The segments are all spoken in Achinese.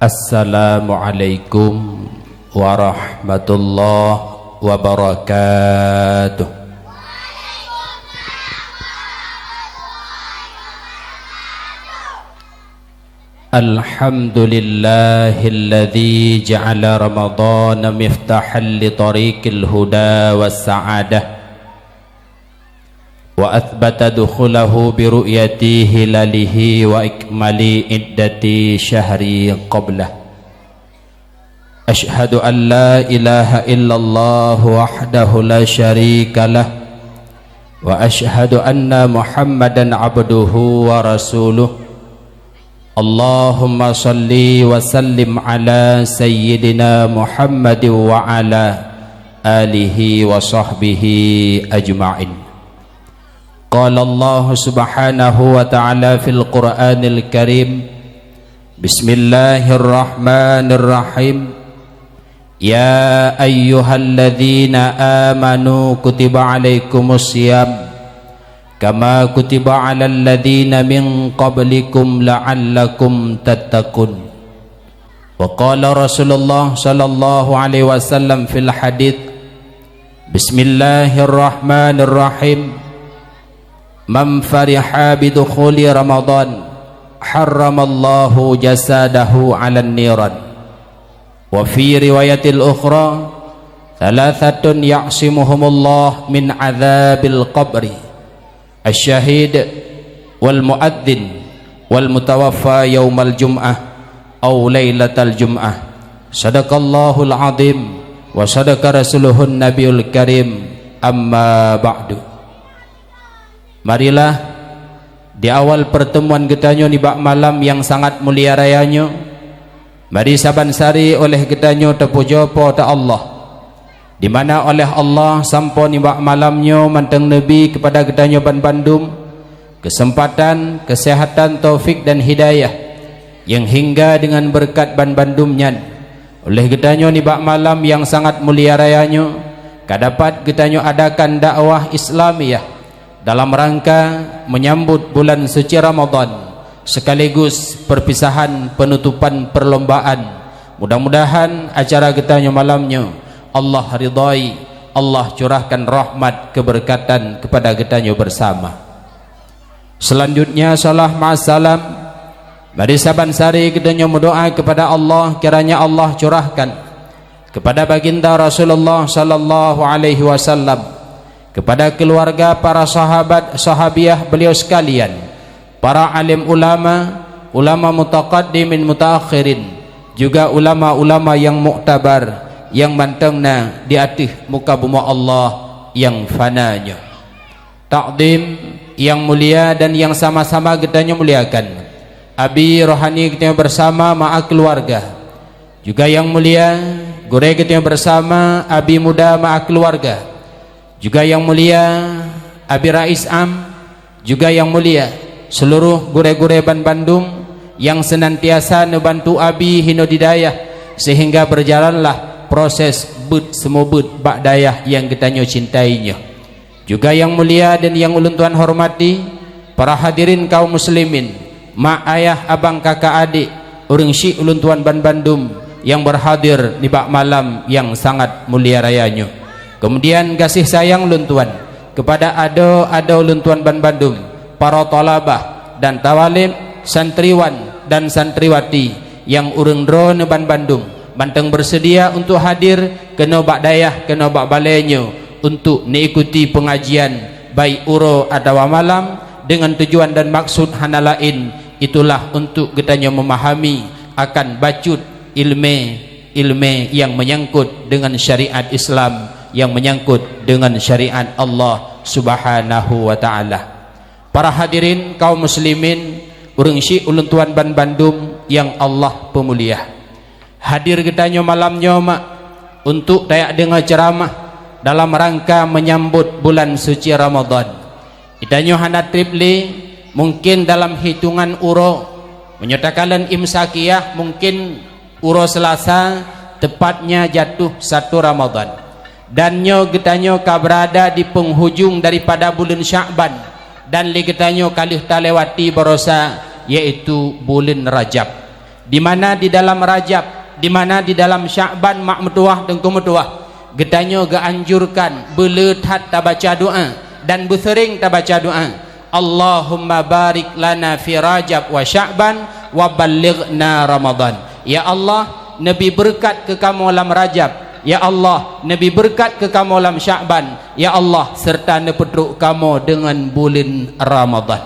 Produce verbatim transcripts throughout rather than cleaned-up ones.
Assalamualaikum warahmatullahi wabarakatuh. Alhamdulillahilladzi ja'ala Ramadhana miftahan li tariqil huda was sa'adah. Wa atsbata dukhulahu bi ru'yati hilalihi wa ikmali iddati syahri qablah. Asyhadu an la ilaha illallah wahdahu la syarika lah. Wa asyhadu anna Muhammadan abduhu wa rasuluh. Allahumma shalli wa sallim ala sayyidina Muhammad wa ala alihi wa sahbihi ajma'in. Qala Allah subhanahu wa ta'ala fil Qur'anil Karim, Bismillahirrahmanirrahim. Ya ayyuhalladzina amanu kutiba alaikumus siyam kama kutiba alal ladzina min qablikum la'allakum tattaqun. Wa qala Rasulullah sallallahu alaihi wasallam fil hadits, Bismillahirrahmanirrahim. Man fariha bidukhuli Ramadan, harramallahu jasadahu 'alan niran. Wa fi riwayatil ukhra, tsalathatun ya'simuhumullah min adzabil qabri, asy-syahid, wal muadzin, wal mutawaffa yaumal jum'ah aw lailatal jum'ah. Shadaqallahul azim wa shadaqa rasuluhun nabiyul karim. Amma ba'du. Marilah, di awal pertemuan geutanyoe nibak malam nyang sangat mulia raya nyoe, mari saban sari oleh geutanyoe teupujoe Po teu Allah, di mana oleh Allah sampoe nibak malam nyoe mantong neubi keupada geutanyoe banbandum keuseumpatan, keuseuhatan, taufik dan hidayah, nyang hingga deungon beureukat banbandum nyan, oleh geutanyoe nibak malam nyang sangat mulia raya nyoe ka dapat geutanyoe adakan dakwah Islamiyah dalam rangka meunyambot bulan suci Ramadan, sekaligus perpisahan penutupan perlombaan. Mudah-mudahan acara geutanyoe malam nyoe Allah ridhai, Allah curahkan rahmat keberkatan kepada geutanyoe bersama. Selanjutnya, salam ma'assalam. Mari saban sari geutanyoe meudoa kepada Allah, kiranya Allah curahkan kepada baginda Rasulullah sallallahu alaihi wasallam, kepada keluarga, para sahabat, sahabiah beliau sekalian, para alim ulama, ulama mutaqaddimin mutaakhirin, juga ulama-ulama yang muktabar yang mantong na di ateueh muka bumoe Allah yang fana nyoe. Takdim yang mulia dan yang sama-sama geutanyoe muliakan, Abi rohani geutanyoe bersama ma'a keluarga. Juga yang mulia, gurée geutanyoe bersama, Abi muda ma'a keluarga. Juga yang mulia, Abi Rais Am. Juga yang mulia, seluruh gurée-gurée banbandum nyang seunantiasa neubantu Abi hinoe di dayah, sehingga berjalanlah proses beuet seumeubeuet bak dayah nyang geutanyoe cintai nyoe. Juga yang mulia dan yang ulôn tuan hormati, para hadirin kaum muslimin, mak, ayah, abang, kakak, adik, ureuëng syiek ulôn tuan banbandum nyang berhadir nibak malam nyang sangat mulia raya nyoe. Kemudian gaséh sayang ulôn tuan kepada adoe-adoe ulôn tuan banbandum, para thalabah dan thawalib, santriwan dan santriwati nyang ureuëng droeneuh banbandum mantong beuseudia untuk hadir keunoe bak dayah, keunoe bak balée nyoe untuk neuikuti peungajian, baik uroe atawa malam, deungon tujuan dan maksud hana laén, itulah untuk geutanyoe meumahami akan bacut ileumé-ileumé nyang meunyangkot deungon syariat Islam, nyang meunyangkot deungon syariat Allah Subhanahu wa Ta'ala. Para hadirin kaum muslimin, ureuëng syiek ulôn tuan banbandum nyang Allah peumulia. Hadir geutanyoe malam nyoe mak untuk tajak deungoe ceuramah dalam rangka meunyambot bulan suci Ramadan. Geutanyoe hana treb lé, mungken dalam hitongan uroe, meunyoe takalon imsakiyah, mungken uroe Seulasa, teupatnya jatuh satu Ramadan. Dan nyoe geutanyoe ka beurada di peunghujong daripada buleuen Syakban, dan lé geutanyoe ka lheueh talewati barosa, yaitu buleuen Rajab. Di mana di dalam Rajab, di mana di dalam Sya'ban mak meutuwah teungku meutuwah, geutanyoe geuanjurkan beuleutat tabaca doa dan beuseuring tabaca doa, "Allahumma barik lana fi Rajab wa Sya'ban wa ballighna Ramadan." Ya Allah, neubi beureukat keu kamoe lam Rajab. Ya Allah, neubi beureukat keu kamoe lam Sya'ban. Ya Allah, seureuta neupeutrok kamoe deungon buleuen Ramadan.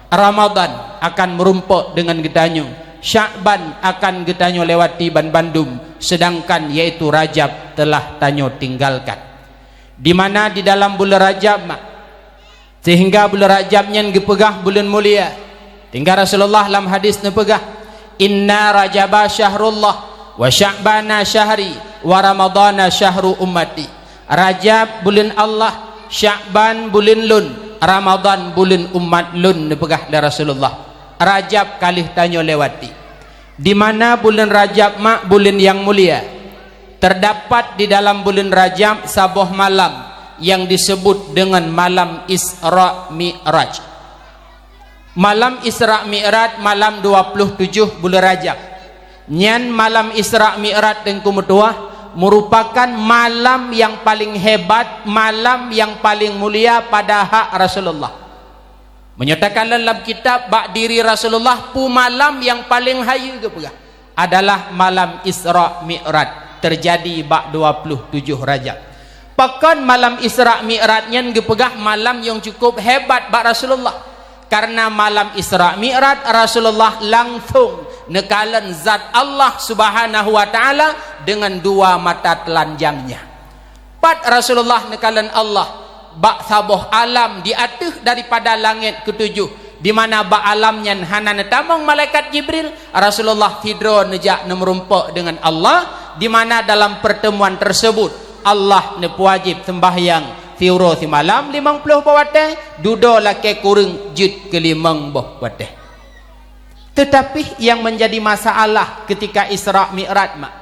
Ramadan akan meurumpok deungon geutanyoe, Sya'ban akan geutanyoe lewati banbandum, seudangkan yaitu Rajab teulah tanyoe tinggalkan. Di mana di dalam buleuen Rajab mak, sehingga buleuen Rajab nyan geupeugah buleuen mulia. Sehingga Rasulullah lam hadis neupeugah, "Inna Rajaba syahrullah, wa Sya'bana syahri, wa Ramadana syahru ummati." Rajab buleuen Allah, Sya'ban buleuen lôn, Ramadan buleuen umat lôn, neupeugah lé Rasulullah. Rajab ka lheueh tanyoe lewati. Di mana buleuen Rajab mak buleuen nyang mulia, terdapat di dalam buleuen Rajab saboh malam nyang disebut deungon malam Isra Mi'raj. Malam Isra Mi'raj malam dua puluh tujoh buleuen Rajab. Nyan malam Isra Mi'raj teungku meutuwah meurupakan malam nyang paleng hebat, malam nyang paleng mulia pada hak Rasulullah. Meunyoe takalon lam kitab bak diri Rasulullah, peue malam nyang paleng hayeue geupeugah adalah malam Isra Mi'raj, teujadi bak dua puluh tujoh Rajab. Pakon malam Isra Mi'raj nyan geupeugah malam nyang cukup hebat bak Rasulullah? Karena malam Isra Mi'raj Rasulullah langsong neukalon zat Allah Subhanahu wa Ta'ala deungon dua mata teulanjangnya. Pat Rasulullah neukalon Allah? Bak saboh alam di ateueh daripada langét keutujoh, di mana bak alam nyan hana neutamong malaikat Jibril. Rasulullah sidroe neujak neumeurumpok deungon Allah, di mana dalam pertemuan tersebut Allah neupeuwajéb seumbahyang siuroe simalam limong ploh boh watée, dudoe lakée kureueng jeuet keu limong boh watée. Tetapi yang menjadi masalah ketika Isra Mi'raj mak,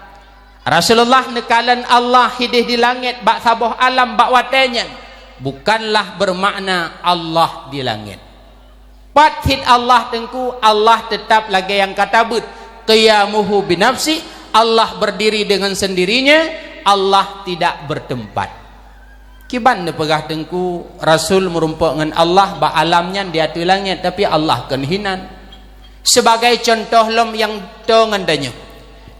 Rasulullah neukalon Allah hideh di langét bak saboh alam bak watée nyan, bukanlah bermakna Allah di langét. Pat cit Allah teungku, Allah teutap lagée nyang ka tabeuet, qiyamuhu binafsi, Allah berdiri dengan sendirinya, Allah tidak bertempat. Kiban neupeugah teungku, Rasul meurumpok ngon Allah bak alam nyan di ateueh langét, tapi Allah kon hinan. Sibagai cuntoh lom nyang toe ngon tanyoe.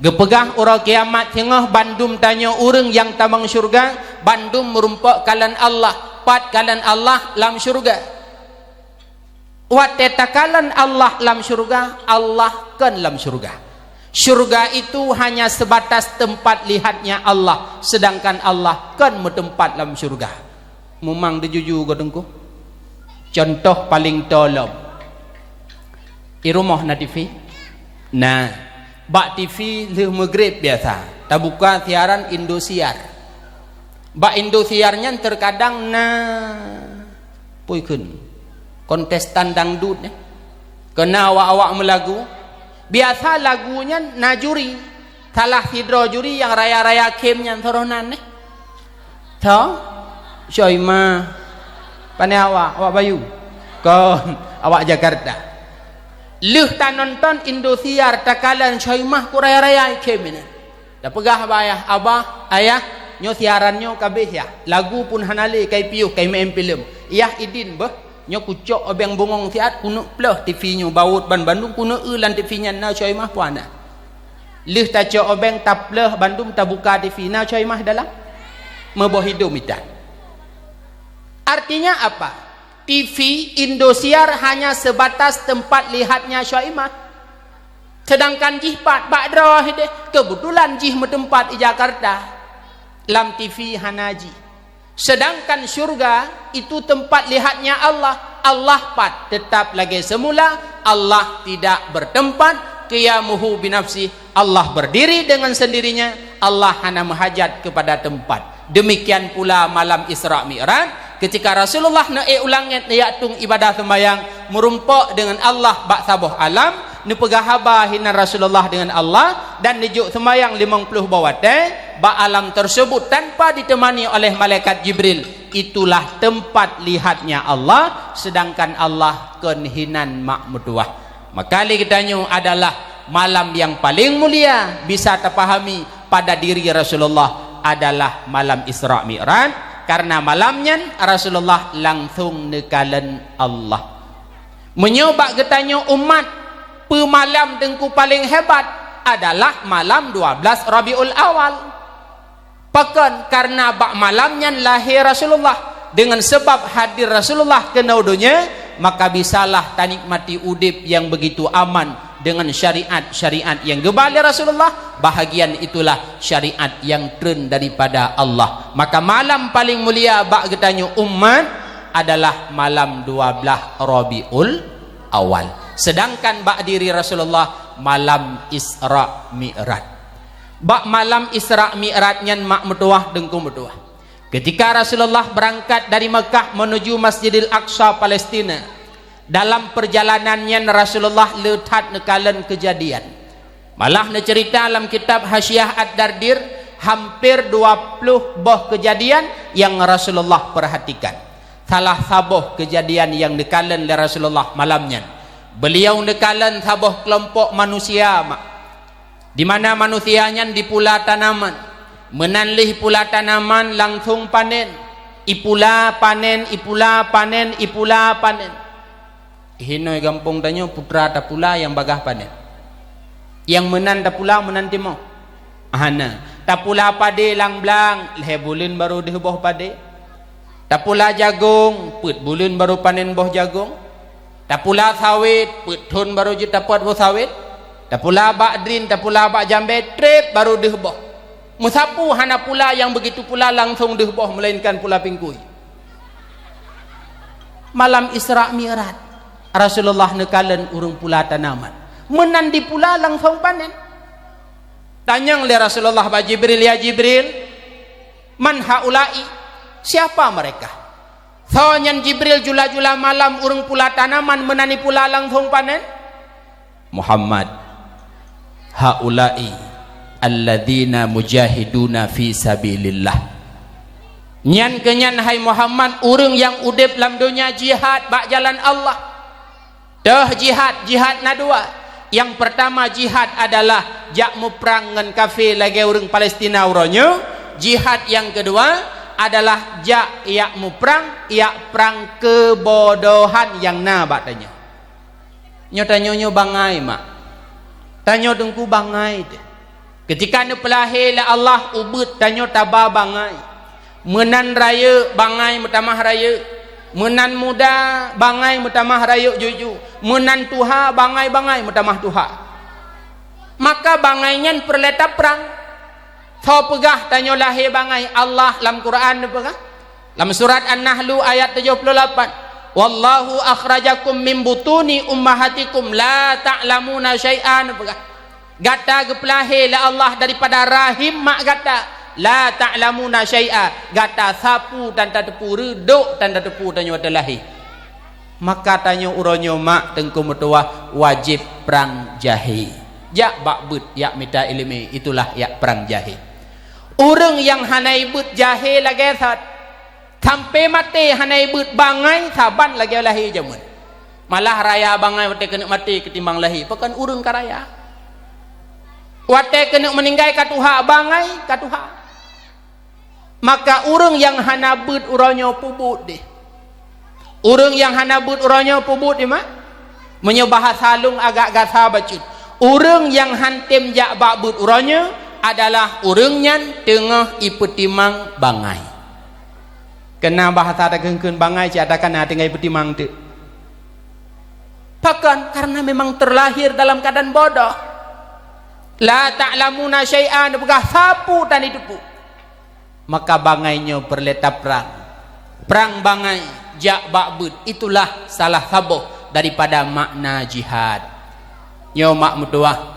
Geupeugah uroe kiamat singoh bandum tanyoe ureuëng nyang tamong syeuruga, bandum meurumpok kalon Allah, pat kalon Allah lam syeuruga. Watée takalon Allah lam syeuruga, Allah kon lam syeuruga. Syeuruga itu hanya sebatas tempat lihatnya Allah, sedangkan Allah kon meuteumpat lam syeuruga. Mumang teujuju goe teungku. Cuntoh paleng toe lom. Di rumoh na T V? Na. Bak T V lheueh meugreb biasa, tabuka siaran Indosiar. Bak Indosiar nyan teukadang na, peue kheun, kontestan dangdut nyan. Keu na awak-awak meulagu. Biasa lagu nyan na juri. Salah sidroe juri nyang raya-raya khém nyan sidroe nan neh. Tho? Soimah. Pane awak? Awak Bayu? Kon, awak Jakarta. Lheueh tanonton Indosiar, takalon Soimah ku raya-raya khém nyan. Tapeugah bak ayah, "Abah, ayah, nyoe siaran nyoe ka abéh yah. Lagu pun hana lé, kai piôh, kai meu'en filem. Yah idin beuh, nyoe kucok obeng bungong siat, kuneuk pleuh T V nyoe, bawot ban bandum kuneuk eu lam T V nyan na Soimah puana." Lheueh tacok obeng, tapleuh bandum, tabuka T V, na Soimah dalam? Meuboh idong mita. Artinya apa? T V Indosiar hanya sebatas tempat lihatnya Soimah. Sedangkan jih pat bak droe deh, kebetulan jih meuteumpat di Jakarta. Lam T V hana jih. Sedangkan syurga itu tempat lihatnya Allah. Allah pat tetap lagée semula, Allah tidak bertempat, qiyamuhu binafsih, Allah berdiri dengan sendirinya, Allah hana meuhajat kepada tempat. Demikian pula malam Isra Mi'raj, ketika Rasulullah neuék u langét neujak tueng ibadah seumayang, meurumpok deungon Allah bak saboh alam, neupeugah haba hinan Rasulullah deungon Allah, dan neujok seumayang limong ploh boh watée bak alam tersebut tanpa ditemani oleh malaikat Jibril. Itulah tempat lihatnya Allah, sedangkan Allah kon hinan mak meutuwah. Maka lé geutanyoe adalah Malam yang paling mulia bisa tapahami pada diri Rasulullah adalah malam Isra Mi'raj, karena malam nyan Rasulullah langsung neukalon Allah. Meunyoe bak geutanyoe umat, peue malam Teungku paling hebat adalah malam dua belas Rabiul Awal. Pakon? Karena bak malam nyan lahé Rasulullah. Dengan sebab hadir Rasulullah keunoe donya, maka bisalah tanikmati udeb nyang begitu aman dengan syariat-syariat nyang geuba lé Rasulullah. Bahagian itulah syariat nyang treun daripada Allah. Maka malam paling mulia bak geutanyoe umat adalah malam dua belas Rabiul Awal. Sedangkan bak diri Rasulullah malam Isra Mi'raj. Bak malam Isra Mi'raj nyan mak meutuwah, Teungku meutuwah. Ketika Rasulullah berangkat dari Mekah menuju Masjidil Aqsa Palestina, dalam perjalanan nyan Rasulullah le that neukalon keujadian. Malah neuceurita lam kitab Hasyiah Ad-Dardir, hampir dua ploh boh keujadian nyang Rasulullah perhatikan. Salah saboh keujadian nyang neukalon lé Rasulullah malam nyan, beliau neukalon saboh keulompok manusia, mak. Di mana manusia nyan dipula tanaman. Meunan lheueh pula tanaman langsong panen. Ipula panen, ipula panen, ipula panen. Hinoe gampông tanyoe putra tapula nyang bagaih panen. Nyang meunan tapula meunan timoh. Hana. Tapula padé lam blang, lhée buleuen barô deuh boh padé. Tapula jagong, peuet buleuen barô panen boh jagong. Tapula sawét, peuet thon barô jeuet tapeuet boh sawét. Tapula bak drin, tapula bak jambée, treb barô deuh boh. Meusapeue hana pula nyang begitu pula langsong deuh boh, melainkan pula pingkui. Malam Isra Mi'raj, Rasulullah neukalon ureuëng pula tanaman. Meunan dipula langsong panen. Tanyong lé Rasulullah bak Jibril, "Ya Jibril, man haula'i? Siapa mereka?" Soe nyan Jibril jula-jula malam ureuëng pula tanaman meunan dipula langsong panen? Muhammad, haula'i alladzina mujahiduna fi sabilillah. Nyan keuh nyan, hai Muhammad, ureuëng nyang udeb lam donya jihad bak jalan Allah. Teuh jihad, jihad na dua. Nyang peurtama jihad adalah jak muprang ngon kafé lagée ureuëng Palestina uroe nyoe. Jihad nyang keudua adalah jak, jak muprang, jak prang keubodohan nyang na bak tanyoe. Nyoe tanyoe nyoe bangai, mak. Tanyoe Teungku bangai teuh. Keutika neupeulahé lé Allah ubeuet tanyoe taba bangai. Meunan rayeuk bangai meutamah rayeuk. Meunan muda bangai meutamah rayeuk juju. Meunan tuha bangai-bangai meutamah tuha. Maka bangai nyan peureulée taprang. Soe peugah tanyoe lahé bangai? Allah lam Quran neupeugah. Lam surat An-Nahlu ayat tujoh puluh lapan, "Wallahu akhrajakum min butuni ummahatikum la ta'lamuna syai'a," neupeugah. Gata geupeulahé lé Allah daripada rahim mak gata, la ta'lamuna syai'a, gata sapeue tan tateupeue, reudok tan tateupeue tanyoe watée lahé. Maka tanyoe uroe nyoe mak Teungku meutuwah wajéb prang jahé. Jak bak beuet jak mita iéleumé, itulah jak prang jahé. Ureuëng nyang hana ibeuet jahé lagée that. Sampoe maté hana ibeuet bangai saban lagée lahé jameun. Malah raya bangai watée keuneuk maté keutimbang lahé, pakon ureuëng ka raya. Watée keuneuk meuninggai ka tuha bangai, ka tuha. Maka ureuëng nyang hana beuet uroe nyoe peubuet deh. Ureuëng nyang hana beuet uroe nyoe peubuet deh, mak. Meunyoe bahasa lôn agak gasa bacut, ureuëng nyang han tem jak bak beuet uroe nyoe adalah ureuëng nyan teungoh ipeutimang bangai. Keu na bahasa takheun-kheun bangai cit atakan na tinggai peutimang teuk. Pakon? Karena memang terlahir dalam keadaan bodoh. La ta'lamuna syai'an, peugah sapeue tan jiteupeue. Maka bangai nyoe peureulée taprang. Prang bangai, jak bak beuet, itulah salah saboh daripada makna jihad. Nyoe mak meutuwah,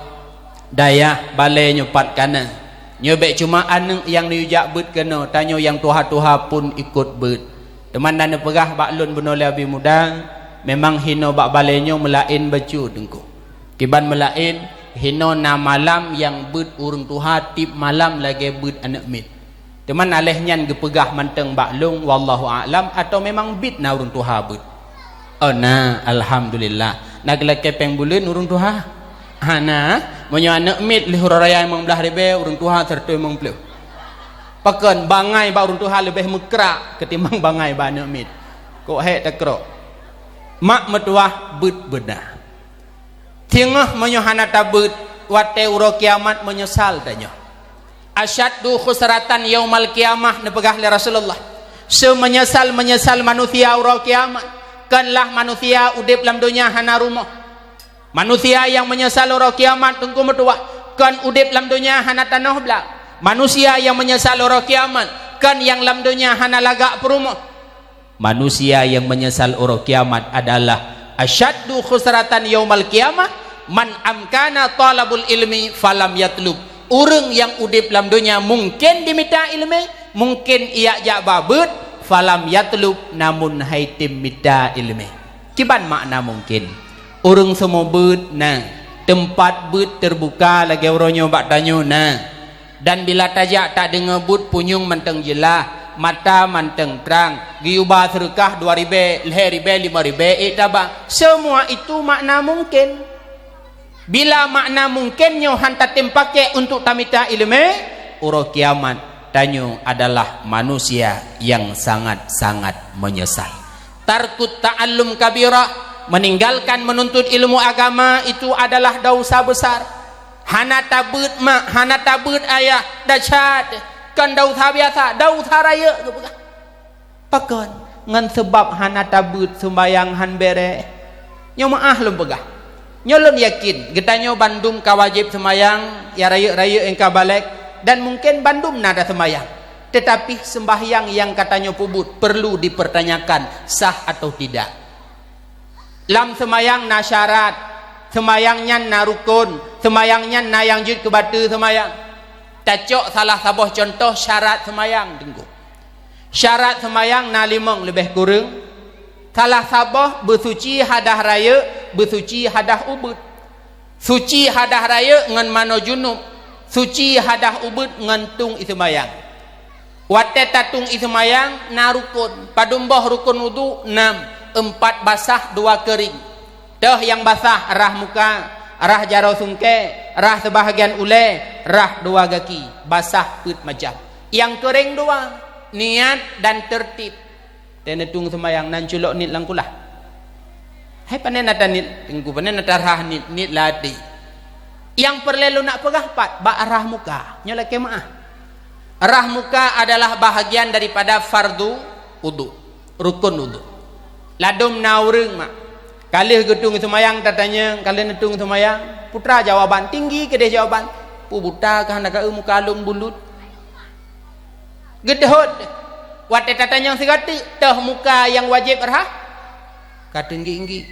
dayah balée nyoe pat kana. Nyoe bék cuma aneuëk nyang neuyue jak beuet keunoe, tanyoe nyang tuha-tuha pun ikot beuet. Teuma na neupeugah bak lôn bunoe lé Abi Muda, memang hinoe bak balée nyoe meulaén bacut Teungku. Kiban meulaén, hinoe na malam nyang beuet ureuëng tuha tieb malam lagée beuet aneuëk miet. Teuma na lheueh nyan geupeugah mantong bak lôn, wallahu a'lam, atawa memang bit na ureuëng tuha beuet. Oh na, alhamdulillah. Na geulakée péng buleuen ureuëng tuha? Hana, meunyoe aneuk miet lheueh uroe raya limong blaih ribèe, ureueng tuha siratoh limong ploh. Pakon bangai bak ureueng tuha leubeh meukrak keutimbang bangai bak aneuk miet. Kok hék takrok. Mak meutuwah beuet beuna. Singoh meunyoe hana tabeuet, watèe uroe kiamat meunyeusal tanyoe. Asyaddu khusratan yaumal qiyamah, neupeugah lé Rasulullah. Seumeunyeusal-meunyeusal manusia uroe kiamat, kon lah manusia udép lam donya hana rumoh. Manusia nyang meunyeusal uroe kiamat, Teungku meutuwah, kon udép lam donya hana tanoh blang. Manusia nyang meunyeusal uroe kiamat, kon nyang lam donya hana lagak peurumoh. Manusia nyang meunyeusal uroe kiamat adalah asyaddu khusratan yaumal qiyamah man amkana thalabul ilmi falam yatlub. Ureueng nyang udép lam donya mungken jimita ileumèe, mungken ijak jak ba beuet, falam yatlub, namun han jitem mita ileumèe. Kiban makna mungken? Ureueng seumeubeuet na, teumpat beuet teubuka lagèe uroe nyoe bak tanyoe na. Dan bila tajak tadeungoe beuet, punyueng mantong jeulaih, mata mantong trang, geuyue ba seudeukah dua ribèe, lhèe ribèe, limong ribèe, ék taba. Semua itu makna mungken. Bila makna mungken nyoe han tatem pakè untuk tamita ileumèe, uroe kiamat tanyoe adalah manusia nyang sangat-sangat meunyeusal. Tarkut ta'allum kabirah, meninggalkan menuntut ilmu agama itu adalah dosa besar. Hana tabeuet mak, hana tabeuet ayah, dahsyat. Kon dosa biasa, dosa rayeuk geupeugah. Pakon? Ngon seubab hana tabeuet, seumbayang han bèrèh. Nyoe meu'ah lôn peugah. Nyoe lôn yakin, geutanyoe bandum ka wajéb seumayang, nyang rayeuk-rayeuk nyang ka balek, dan mungken bandum na taseumayang. Teutapi seumbahyang nyang ka tanyoe peubuet peurlu dipeurtanyakan sah atau tidak. Lam seumayang na syarat, seumayang nyan na rukon, seumayang nyan na nyang jeuet keu bateu seumayang. Tacok salah saboh cuntoh syarat seumayang, Teungku. Syarat seumayang na limong leubeh kureueng. Salah saboh beusuci hadah rayeuk, beusuci hadah ubeut. Suci hadah rayeuk ngon manoe junub, suci hadah ubeut ngon tueng ie seumayang. Watèe tatueng ie seumayang na rukon, padum boh rukon wudu? Nam, eumpat basah, dua keuring. Toh nyang basah rhah muka, rhah jaroe sungkée, rhah seubahgian ulée, rhah dua gaki, basah peuet macam. Nyang keuring dua, niat dan teurtib. Watèe neutueng seumayang, na neuculok niet lam kulah. Hai, pane na taniet, Teungku, pane na tarhah niet, niet lam até. Nyang peureulée lôn nak peugah pat, bak rhah muka. Nyoe lakée meu'ah. Rhah muka adalah bahagian daripada fardu wudu, rukon wudu. Ladôm na ureueng mak, ka lheueh geutueng seumayang tatanyong, ka lheueh neutueng seumayang, putra jawaban, tinggi keudeh jawaban. Peue buta kah na ka eu muka lôn bulut. Geudhôt, watée tatanyong sigoe teuk, toh muka nyang wajéb rhah? Ka teunggi-inggi.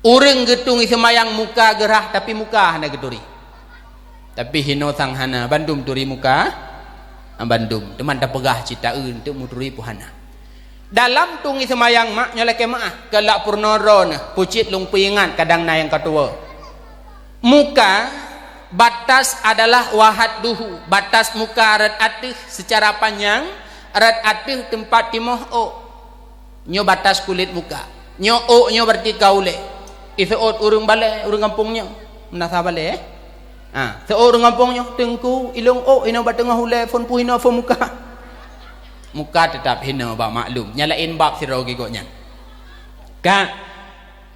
Ureueng geutueng ie seumayang muka geurhah, tapi muka hana geuturi. Tapi hinoe sang hana, bandum turi muka, ah, bandum. Teuma tapeugah cit taeu, eunteuk meuturi peue hana. Dalam tueng ie seumayang mak nyoe lakée meu'ah, keu lak peurunoe droeneuh, peucit lôn peuingat kadang na nyang ka tuwoe. Muka, batas adalah wahadduhu, batas muka rot ateueh seucara panyang, rot ateueh teumpat timoh ôk. Nyoe batas kulét muka. Nyoe ôk nyoe berarti ka ulée. Iseuôt ureueng balée, ureueng gampông nyoe. Meunasah balée, eh? Ha, seuôt ureueng gampông nyoe, "Teungku, ilôn ôk inoe bak teungoh ulée, phon peue hinoe phon muka." Muka teutap hinoe bak maklum. Nyan laén bab sidroe geuh gobnyan. Ka,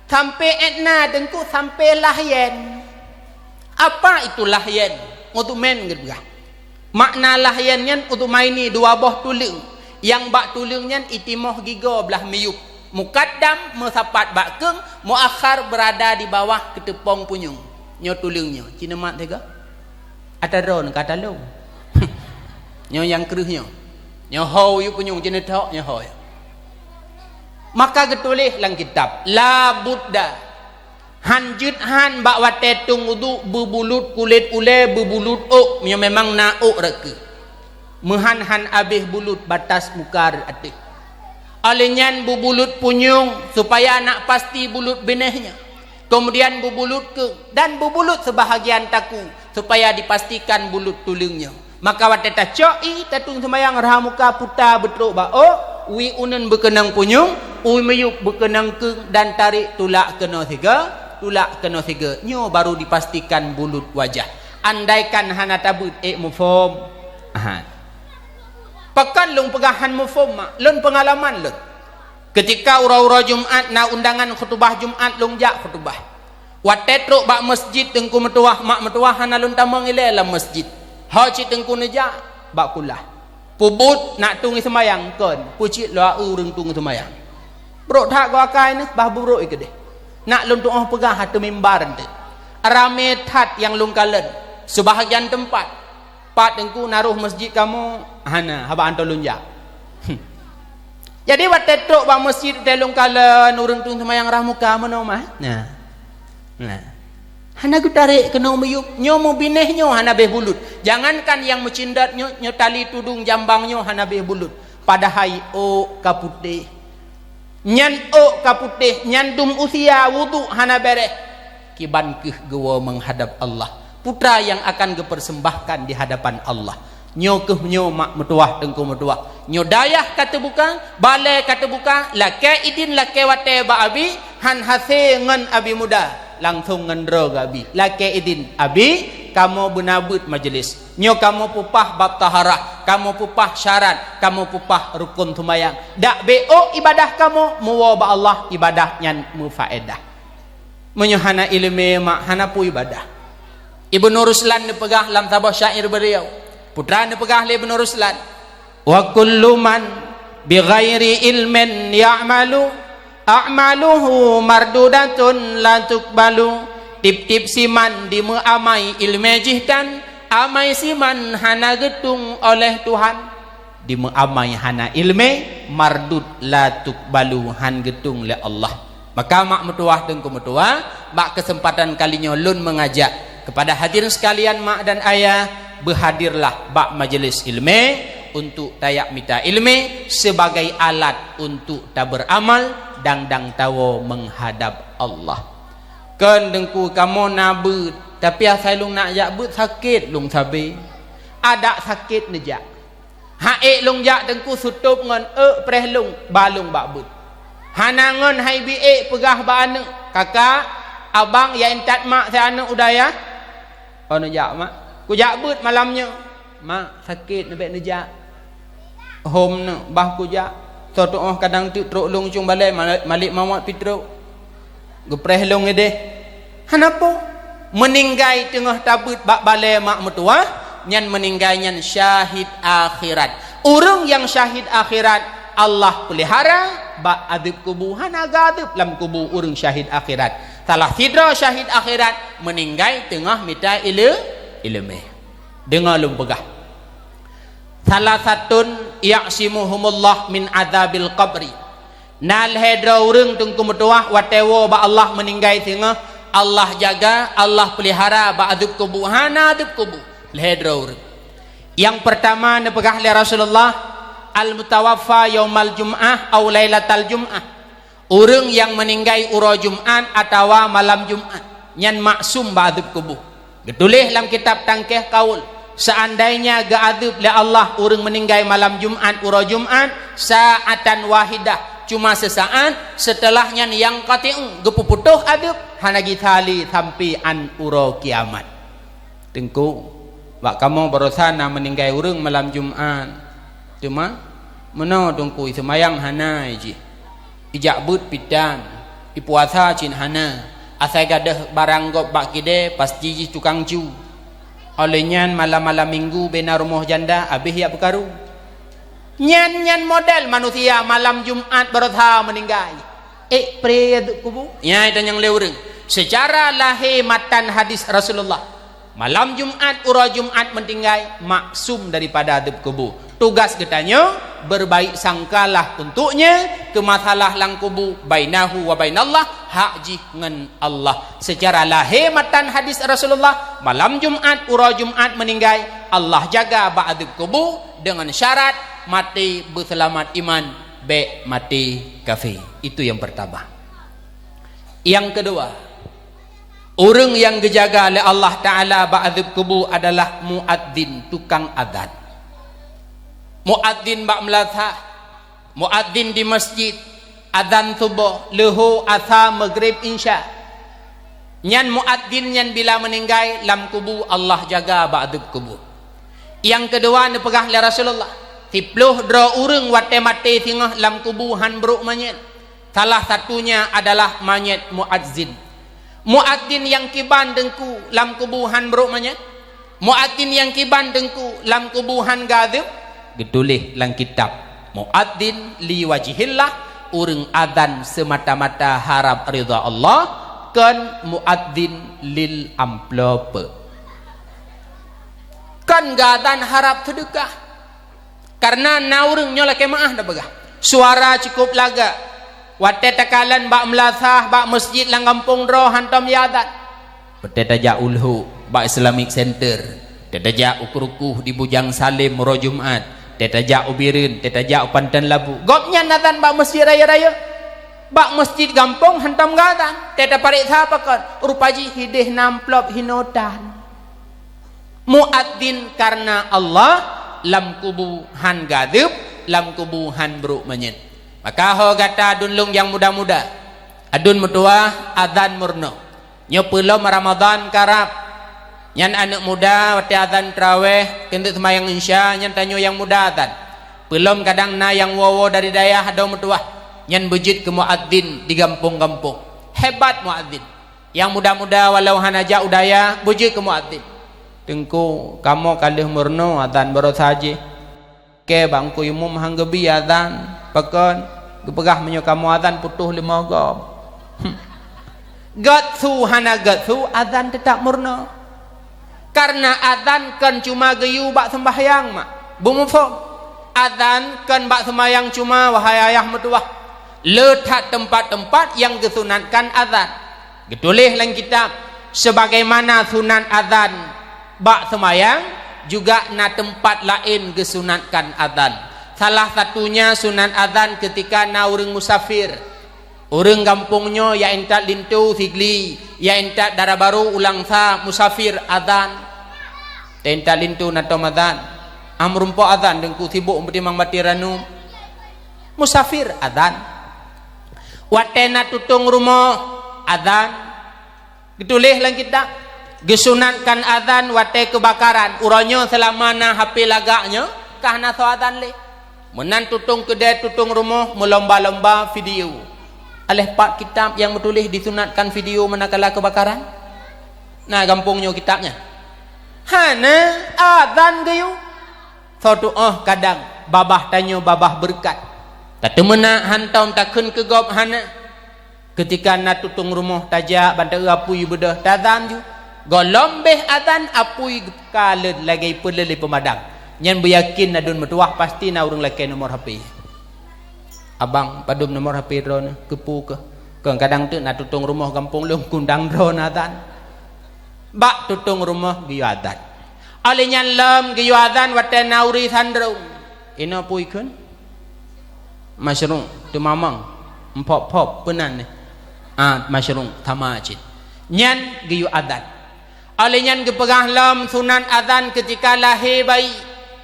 sampoe étna Teungku, sampoe lahyen. Apa itu lahyen? Udhumain geupeugah. Makna lahyen nyan udhumaini, dua boh tuleueng. Nyang bak tuleueng nyan itimoh gigoe blaih miyueb. Mukaddam meusapat bak keueng, muakhar beurada di bawah keuteupông punyueng. Nyoe tuleueng nyoe, ci neumat sigoe. Ata droeneuh ka ata lôn. Nyoe nyang kreueh nyoe. Nyoe ho yue punyueng, ci neuthok nyoe ho. Maka geutuléh lam kitab, la budda. Han jeuet han bak watée tueng udhu beubulut kulét ulée, beubulut ôk, meunyoe memang na ôk rot keuh. Meuhan han abéh bulut batas muka rot ateueh. Óh lheueh nyan beubulut punyueng, supaya nak pasti bulut binéh nyoe. Keumudian beubulut keueng dan beubulut seubahagian takue, supaya dipastikan bulut tuleueng nyoe. Maka watée tacok ie, tatueng seumayang rhah muka puta beutrok bak ôk, wie uneuen beukeunong punyueng, wie miyueb beukeunong keueng dan tarek tulak keunoe sigoe, Tulak keunoe sigoe, nyoe baru dipastikan bulut wajah. Andaikan hana tabeuet, ék muphom? Aha. Pakon lôn peugah han muphom, mak? Lôn peungalaman lôn. Keutika uroe-uroe Jumat na undangan khutubah Jumat, lôn jak khutubah. Watée trok bak masjid, teungku meutuwah, mak meutuwah hana lôn tamong ilée lam masjid. Ho cit teungku neujak bak kulah. Peubuet nak tueng seumayang kon, peucit lôn ureuëng tueng seumayang. Brok that goe akai neuh, bah bubrok i keudeh. Nak lôn tuoh peugah ateueh mimbar eunteuk. Ramé that nyang lôn kalon. Seubahgian teumpat, pat teungku na roh masjid kamoe, hana, haba antoe lôn jak. Jadi watée trok bak masjid, watée lôn kalon ureuëng tueng seumayang rah muka meunoe mah. Nah. Nah. Hana geutarek keunoe miyueb, nyoe mubinéh nyoe hana béh bulut. Jangankan nyang meucindot nyoe, nyoe tali tudong jambang nyoe hana béh bulut. Padahai ôk ka putéh. Nyan ôk ka putéh, nyan dum usia wudhu hana béréh. Kiban kheueh geuwoe meuhadab Allah. Putra nyang akan geupersembahkan di hadapan Allah. Nyoe kheueh nyoe mak meutuwah, teungku meutuwah. Nyoe dayah ka teubuka, balée ka teubuka, lakée idin lakée watée bak abi, han hasé ngon abi muda, langsong ngon droe geubi. Lakée idin, abi, kamoe beuna beuet majeulis. Nyoe kamoe peupah bab taharah, kamoe peupah syarat, kamoe peupah rukon seumayang. Dak bék ôk ibadah kamoe, meuwoe bak Allah ibadah nyan meufaedah. Meunyoe hana iéleumé mak, hana peue ibadah. Ibnu Ruslan neupeugah lam saboh syair beuliau, putra neupeugah lé Ibnu Ruslan, "Wa kullu man bighairi ilmin ya'malu, a'maluhu mardudatun la tuqbalu." Tieb-tieb siman dimeuamai iéleumé jih tan, amai siman hana geutueng oleh Tuhan. Dimeuamai hana iéleumé, mardud la tuqbalu, han geutueng lé Allah. Maka mak meutuwah, teungku meutuwah, bak keuseumpatan kali nyoe lôn meungajak keupada hadirin seukalian mak dan ayah, beuhadirlah bak majeulis iéleumé untuk tajak mita iéleumé sebagai alat untuk tabeuramal dan dang tawoe meuhadab Allah. Kon teungku kamoe na beuet, tapi asai lôn nak jak beuet sakét lôn sabé. Adak sakét neujak. Hak ék lôn jak teungku sutôb ngon ék preh lôn, ba lôn bak beuet. Hana ngon hai bi ék peugah bak aneuëk, "Kakak, abang ya intat mak si aneuëk u dayah." "Oh neujak mak." "Kujak beuet malam nyoe." "Mak, sakét neubék neujak." "Hom neuëk, bah kujak. Soe tuoh kadang teuk trok lôn cong balée, malik mawat pi trok." Geupreh lôn ideh. Hana po. Meuninggai teungoh tabeuet bak balée mak meutuwah, nyan meuninggai nyan syahid akhirat. Ureuëng nyang syahid akhirat, Allah peulihara bak adeueb kubu, hana geuadeueb lam kubu ureuëng syahid akhirat. Salah sidroe syahid akhirat meuninggai teungoh mita ile-, iéleumé. Deungoe lôn peugah. Salasatun ya'simuhumullah min adzabil qabri. Na lhée droe ureuëng teungku meutuwah watée woe bak Allah meuninggai singoh, Allah jaga, Allah peulihara bak adeueb kubu, hana adeueb kubu. Lhée droe ureuëng. Nyang peurtama neupeugah lé Rasulullah, "Al-mutawaffa yaumal jum'ah au lailatal jum'ah." Ureuëng nyang meuninggai uroe Jumat atawa malam Jumat, nyan maksum bak adeueb kubu. Geutuléh lam kitab Tangkeh Kaul, seandainya geuadeueb lé Allah ureuëng meuninggai malam Jumat uroe Jumat, sa'atan wahidah, cuma seusaát, seuteulah nyan yanqati'u, geupeuputôh adeueb, hana gisa lé sampoe 'an uroe kiamat. Teungku, bak kamoe baroesa na meuninggai ureuëng malam Jumat. Teuma, meunoe teungku, iseumayang hana jih. Ijak beuet pih tan, ipuasa cit hana. Asai gadôh barang gob bak kidée, pasti jih tukang cu. Óh lheueh nyan malam-malam minggu bena rumoh janda, abéh jak beukaru. Nyan-nyan model manusia malam Jumat baroesa meuninggai. Ék preh adeueb kubu. Nyan tanyong lé ureuëng. Seucara lahé matan hadis Rasulullah. Malam Jumat, uroe Jumat meuninggai, maksum daripada adeueb kubu. Tugas geutanyoe, berbaik sangkalah untuknya, keu masalah lam kubu, bainahu wa bainallah, hak jih ngon Allah. Seucara lahé matan hadis Rasulullah, malam Jumat, uroe Jumat meuninggai, Allah jaga bak adeueb kubu deungon syarat maté beuseulamat iman, bék maté kafé. Itu nyang peurtama. Nyang keudua, ureuëng nyang geujaga lé Allah Ta'ala bak adeueb kubu adalah muadzin, tukang azan. Muadzin bak meulasah, muadzin di masjid, azan suboh, leuhô, asa, maghrib, insya. Nyan muadzin nyan bila meuninggai lam kubu, Allah jaga bak adeueb kubu. Nyang keudua neupeugah lé Rasulullah, siploh droe ureuëng watée maté singoh lam kubu han brok manyét. Salah satunya adalah manyét muadzin. Muadzin nyang kiban teungku lam kubu han brok manyét? Muadzin nyang kiban teungku lam kubu han gadeueb? Geutuléh lam kitab, muadzin li wajhillah, ureuëng azan seumata-mata harab ridha Allah, kon muadzin lil amplop. Kon geuazan harab seudeukah. Kareuna na ureuëng nyoe lakée meuáh na peugah, suara cukup lagak. Watée takalon bak meulasah bak meuseujid lam gampông droe hantom jiazan. Watée tajak u Lhok bak Islamic Center, watée tajak u Krukoh di Bujang Salem uroe Jumat, watée tajak u Bireuen, watée tajak u Panton Labu, gobnyan azan bak meuseujid rayeuk-rayeuk. Bak meuseujid gampông hantom geuazan. Watée tapareksa pakon, rupa jih hideh na amplop hinoe tan. Muadzin kareuna Allah, lam kubu han gadeueb, lam kubu han brok manyét. Maka ho gata aduen lôn nyang muda-muda, aduen meutuwah, azan meurunoe. Nyoe peulom Ramadhan karab. Nyan aneuëk muda watée azan traweh keuneuk seumayang insya, nyan tanyoe nyang muda azan. Peulom kadang na nyang woe-woe dari dayah adoe meutuwah, nyan beujeuet keu muadzin di gampông-gampông. Hebat muadzin. Nyang muda-muda walau hana jak u dayah, beujeuet keu muadzin. Teungku, kamoe ka lheueh meurunoe azan baroe saja. Kée bak Teungku Imum han geubi azan, pakon? Geupeugah meunyoe kamoe azan putôh leumo gob. Gét su hana gét su, azan teutab meurunoe. Kareuna azan kon cuma geuyue bak seumbahyang mak. Beumuphom, azan kon bak seumayang cuma, wahai ayah meutuwah. Le that teumpat-teumpat nyang geusunatkan azan. Geutuléh lam kitab, sebagaimana sunat azan bak seumayang, juga na teumpat laén geusunatkan azan. Salah satunya sunat azan keutika na ureuëng musafir. Ureuëng gampông nyoe ya intat linto Sigli, ya intat Dara Barô, u Langsa, musafir, azan. Teuintat linto na tom azan. Ah meurumpok azan, Teungku sibok meutimang maté ranub. Musafir, azan. Watée na tutong rumoh, azan. Geutuléh lam kitab, geusunatkan azan watée keubakaran. Uroe nyoe seulama na H P lagak nyoe, ka hana soe azan lé. Meunan tutong keudée, tutong rumoh meulomba-lomba video. Aléh pat kitab nyang meutuléh disunatkan video manakala keubakaran? Na gampông nyoe kitab nyan? Hana, azan geuyue. Soe tuoh kadang babah tanyoe babah beureukat. Tateumeunak hantom takheun keu gob hana. Keutika na tutong rumoh tajak ban ta-eu apui beudôh, tazan ju. Gohlom béh azan, apui geukalon lagée peuleueh lé peumadam. Nyan beuyakin aduen meutuwah pasti na ureuëng lakée nomor H P. Abang, padub nomor H P droeneuh? Keupeue keuh? Kon kadang teuk na tutong rumoh gampông lôn kundang droeneuh azan. Bak tutong rumoh geuyue azan. Óh lheueh nyan lom geuyue azan watée na uri sandrong. Inoe peue kheun? Masyruq, teumamang, mphop-phop, peunan neh. Ah, masyruq, sama cit. Nyan geuyue azan. Óh lheueh nyan geupeugah lom sunat azan keutika lahé bayi.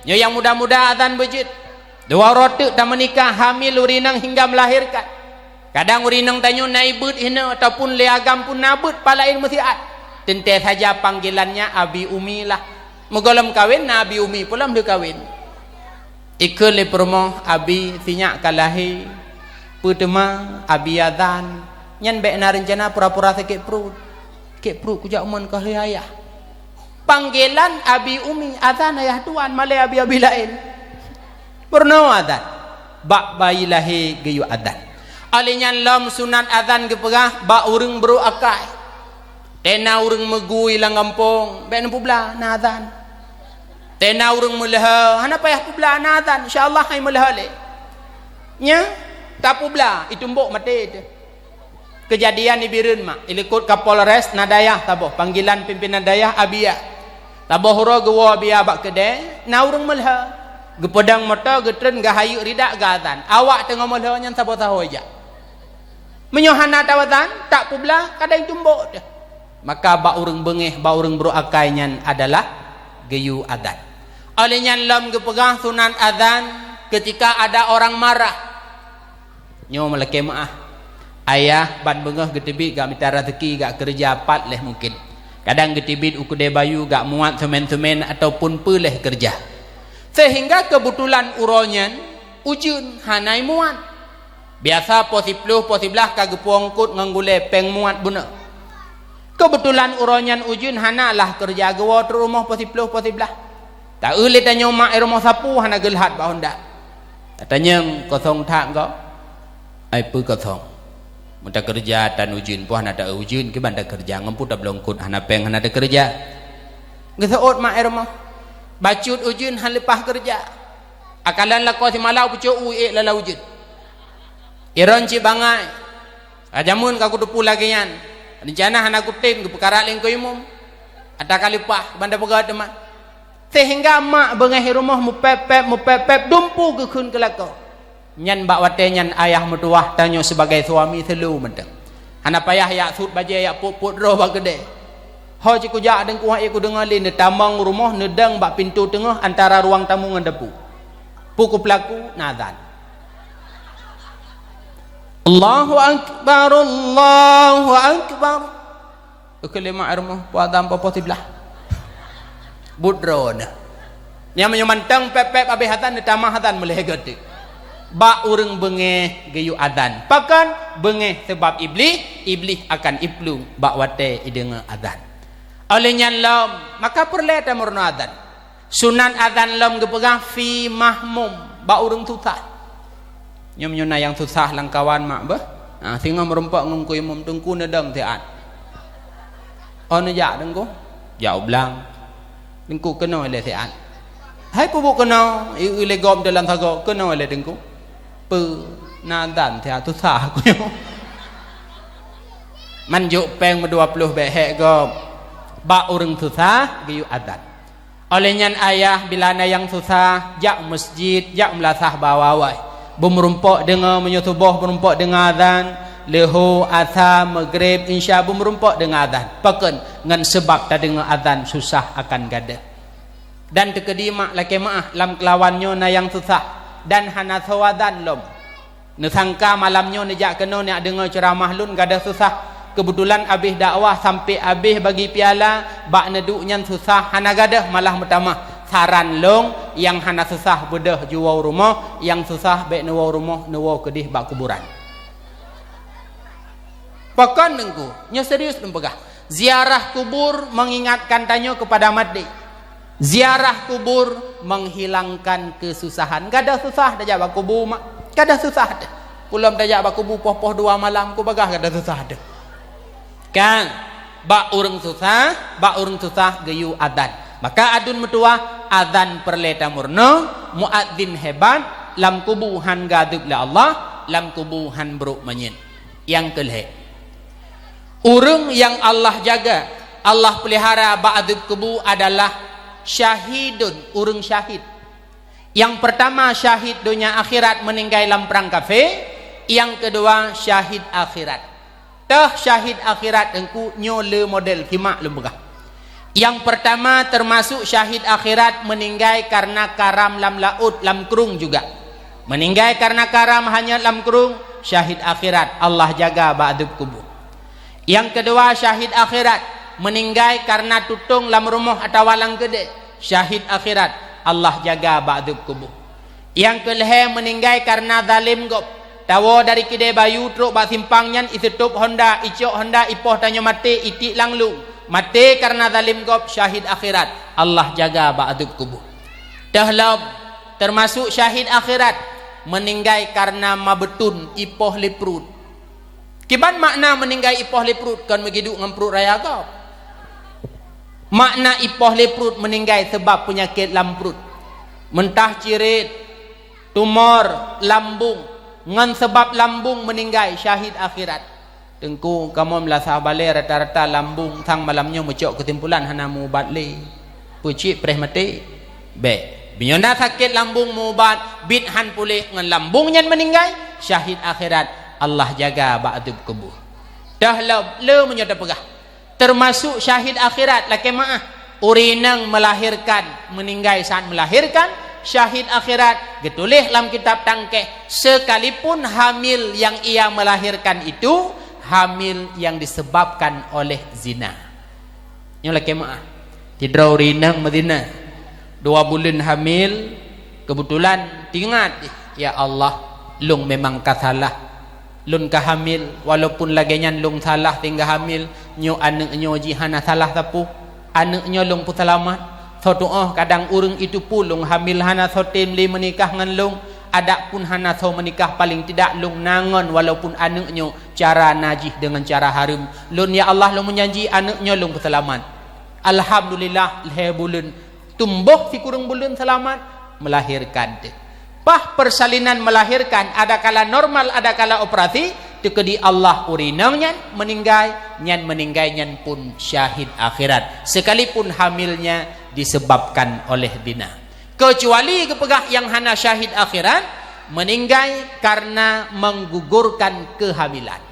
Nyoe nyang muda-muda azan beujeuet. Dua uroe teuk tameunikah, hamil, uri inong hingga melahirkan. Kadang uri inong tanyoe na ié beuet hinoe ataupun lé agam pun na beuet, palaén meusiat. Teuntée saja panggilannya abi umi lah. Meugohlom kawen na abi umi, peulom lheueh kawen. Ikheun lé peurumoh, abi, sinyak ka lahé. Peue teuma abi azan? Nyan bék na reuncana pura-pura sakét pruet. Sakét pruet kujak umon ka lheueh ayah. Panggilan abi umi, azan ayah tuan, malée abi-abi laén. Meurunoe azan. Bak bayi lahé geuyue azan. Óh lheueh nyan lom sunat azan geupeugah bak ureuëng brok akai. Tena ureuëng meugui lam gampông, bék neupeubla na azan. Tena ureuëng meuleuha, hana payah peubla na azan, insya Allah hai meuleuha lé. Nya, tapeubla, itumbok maté teuh. Keujadian di Bireuen mak, ilikot Kapolres na dayah saboh, panggilan pimpinan dayah Abia. Saboh uroe geuwoe Abia bak keudée, na ureuëng meuleuha. Geupeudong moto, geutreun, geuhayeuek ridak, geuazan. Awak teungoh meuleuha nyan saboh sahoe jak. Meunyoe hana tawazan, tak peublah, kadang tumbok teuh. Maka bak ureuëng beungéh, bak ureuëng brok akai nyan adalah geuyue azan. Óh lheueh nyan lom geupeugah sunat azan keutika ada orang marah. Nyoe meulakée meuáh. Ayah ban beungoh geuteubiet gak mita raseuki gak keureuja pat lheueh mungken. Kadang geuteubiet u keudè bayu gak muat seumén-seumén ataupun peue lheueh keureuja. Seuhingga keubetulan uroe nyan ujeuen hana muat. Biasa poh siploh, poh siblaih ka geupeue eungkôt ngon gulèe péng muat bunoe. Keubetulan uroe nyan ujeuen hana lah keureuja geuwoe trok rumoh poh siploh, poh siblaih. Taeu lé tanyoe mak i rumoh sapeue hana geulhat bak honda. Tatanyong kosong that gob. Ai peue kosong? Meutakeureuja tan ujeuen, peue hana taeu ujeuen, kiban takeureuja ngon peue tabloe eungkôt hana péng hana takeureuja. Geuseuôt mak i rumoh. Bacut ujeuen han leupah keureuja. Akalan lakoe simalau pucok u ék lala ujeuen. Iron cit bangai. Ka jameun ka kuteupeue lagèe nyan. Reuncana hana kutem geupeukara lé Teungku Imum. Ata ka leupah ban tapeugah teuma. Seuhingga mak beungèh i rumoh meupép-pép, meupép-pép dumpeue geukheun keu lakoe. Nyan bak watèe nyan ayah meutuwah tanyoe sibagai suami seuleu mantong. Hana payah jak sut bajèe jak pôt-pôt droe bak keudè. Ho cit kujak Teungku, han ék kudeungö lé, neutamong rumoh neudong bak pintoe teungoh antara ruang tamu ngon dapu. Peue kupeulaku, na azan. Allahu Akbar, Allahu Akbar. Keuleumah rumoh, peue azan poh-poh siblaih. Buet droeneuh. Nyang meunyoe mantong pép-pép abéh azan, neutamah azan meulhèe geuh teuk. Bak ureueng beungèh geuyue azan. Pakon? Beungèh sabab Iblih, Iblih akan iplueng bak watèe ideungö azan. Óh lheueh nyan lom, maka peureulèe tameurunoe azan. Sunat azan lom geupeugah fi mahmum, bak ureueng susah. Nyoe meunyoe na nyang susah lam kawan mak beuh, ha, singoh meurumpok ngon Teungku Imum, Teungku neudong siat. Oh, neujak Teungku? Jak u blang. Teungku keunoe lé siat. Hai peubuet keunoe, i-, i lé gob dalam sagoe, keunoe lé Teungku. Peue na azan siat susah ku nyoe. Man jok péng meudua ploh bèk hék gob. Bak ureueng susah geuyue azan. Óh lheueh nyan ayah bila na nyang susah, jak u meuseujid, jak u meulasah bak awai-awai. Beumeurumpok deungö meunyoe suboh, beumeurumpok deungö azan, leuhô, asa, meugreb, insya beumeurumpok deungö azan. Pakon? Ngon seubab tadeungö azan susah akan gadôh. Dan teukeudi mak lakèe meu'ah lam keulawan nyoe na nyang susah dan hana soe azan lom. Neusangka malam nyoe neujak keunoe neujak deungö ceuramah lôn gadôh susah. Keubeutulan abéh dakwah sampoe abéh bagi piala, bak neuduek nyan susah hana gadôh malah meutamah. Saran lôn nyang hana susah beudôh jiwoe u rumoh, nyang susah bèk neuwoe u rumoh, neuwoe keudéh bak kuburan. Pakon Teungku? Nyoe serius lôn peugah. Ziarah kubur mengingatkan tanyoe kepada maté. Ziarah kubur menghilangkan kesusahan. Gadôh susah tajak bak kubu mak. Gadôh susah teuh. Peue lom tajak bak kubu poh-poh dua malam, peue bagah gadôh susah teuh. Kan? Bak ureueng susah, bak ureueng susah geuyue azan. Maka aduen meutuwah, azan peureulèe tameurunoe, muadzin hebat, lam kubu han geuadeueb lé Allah, lam kubu han brôk manyét. Nyang keulhèe, ureueng nyang Allah jaga, Allah peulihara bak adeueb kubu adalah syahidun, ureueng syahid. Nyang peurtama syahid donya akhirat meuninggai lam prang kafé, nyang keudua syahid akhirat. Teuh syahid akhirat Teungku nyoe le model, simak lôn peugah. Nyang peurtama teumasok syahid akhirat meuninggai kareuna karam lam laôt, lam krueng juga. Meuninggai kareuna karam hanyot lam krueng, syahid akhirat, Allah jaga bak adeueb kubu. Nyang keudua syahid akhirat, meuninggai kareuna tutong lam rumoh atawa lam keudè, syahid akhirat, Allah jaga bak adeueb kubu. Nyang keulhèe meuninggai kareuna zalém gob. Tawoe dari keudè bayu trok bak simpang nyan, iseutôb honda, icok honda, ipoh tanyoe maté, itiek lam lueng. Maté kareuna zalém gob, syahid akhirat. Allah jaga bak adeueb kubu. Teuh lom, teumasok syahid akhirat, meuninggai kareuna mabeuton, ipoh lé pruet. Kiban makna meuninggai ipoh lé pruet, kon meugiduek ngon pruet raya gob. Makna ipoh lé pruet meuninggai sabab peunyakét lam pruet. Meuntac cirét, tumor, lambung, ngon sabab lambung meuninggai, syahid akhirat. Teungku, kamoe meulasah balè rata-rata lambung sang malam nyoe meucok keusimpulan hana meuubat lé. Peucit preh maté. Bèk. Meunyoe na sakét lambung meuubat, bit han puléh ngon lambung nyan meuninggai, syahid akhirat, Allah jaga bak adeueb kubu. Teuh lom, le meunyoe tapeugah. Teumasok syahid akhirat, lakèe meu'ah. Ureueng nyang meulahérkan, meuninggai saat meulahérkan, Syahid akhirat, geutuléh lam kitab tangkéh, sekalipun hamil yang ia melahirkan itu hamil yang disebabkan oleh zina. Nyoe lakée meuáh. Sidroe ureuëng inong meuzina. Dua buleuen hamil, keubeutulan teuingat, "Ya Allah, lôn memang ka salah. Lôn ka hamil, walaupun lagée nyan lôn salah sehingga hamil, nyoe aneuëk nyoe jih hana salah sapeue. Aneuëk nyoe lôn peuseulamat. Soe tuoh kadang ureuëng itu pun lôn hamil hana soe tem lé meunikah ngon lôn, adak pun hana soe meunikah, paling tidak lôn na ngon walaupun aneuëk nyoe cara najih deungon cara hareuem. Lôn, ya Allah, lôn meujanji aneuëk nyoe lôn peuseulamat." Alhamdulillah, lhée buleuen, tumboh sikureueng buleuen seulamat, melahirkan teuh. Paih persalinan melahirkan, adakala normal, adakala operasi, teukeudi Allah ureuëng inong nyan meuninggai, nyan meuninggai nyan pun syahid akhirat, sekalipun hamilnya disebabkan oleh zina. Kecuali geupeugah nyang hana syahid akhirat, meuninggai karena menggugurkan kehamilan.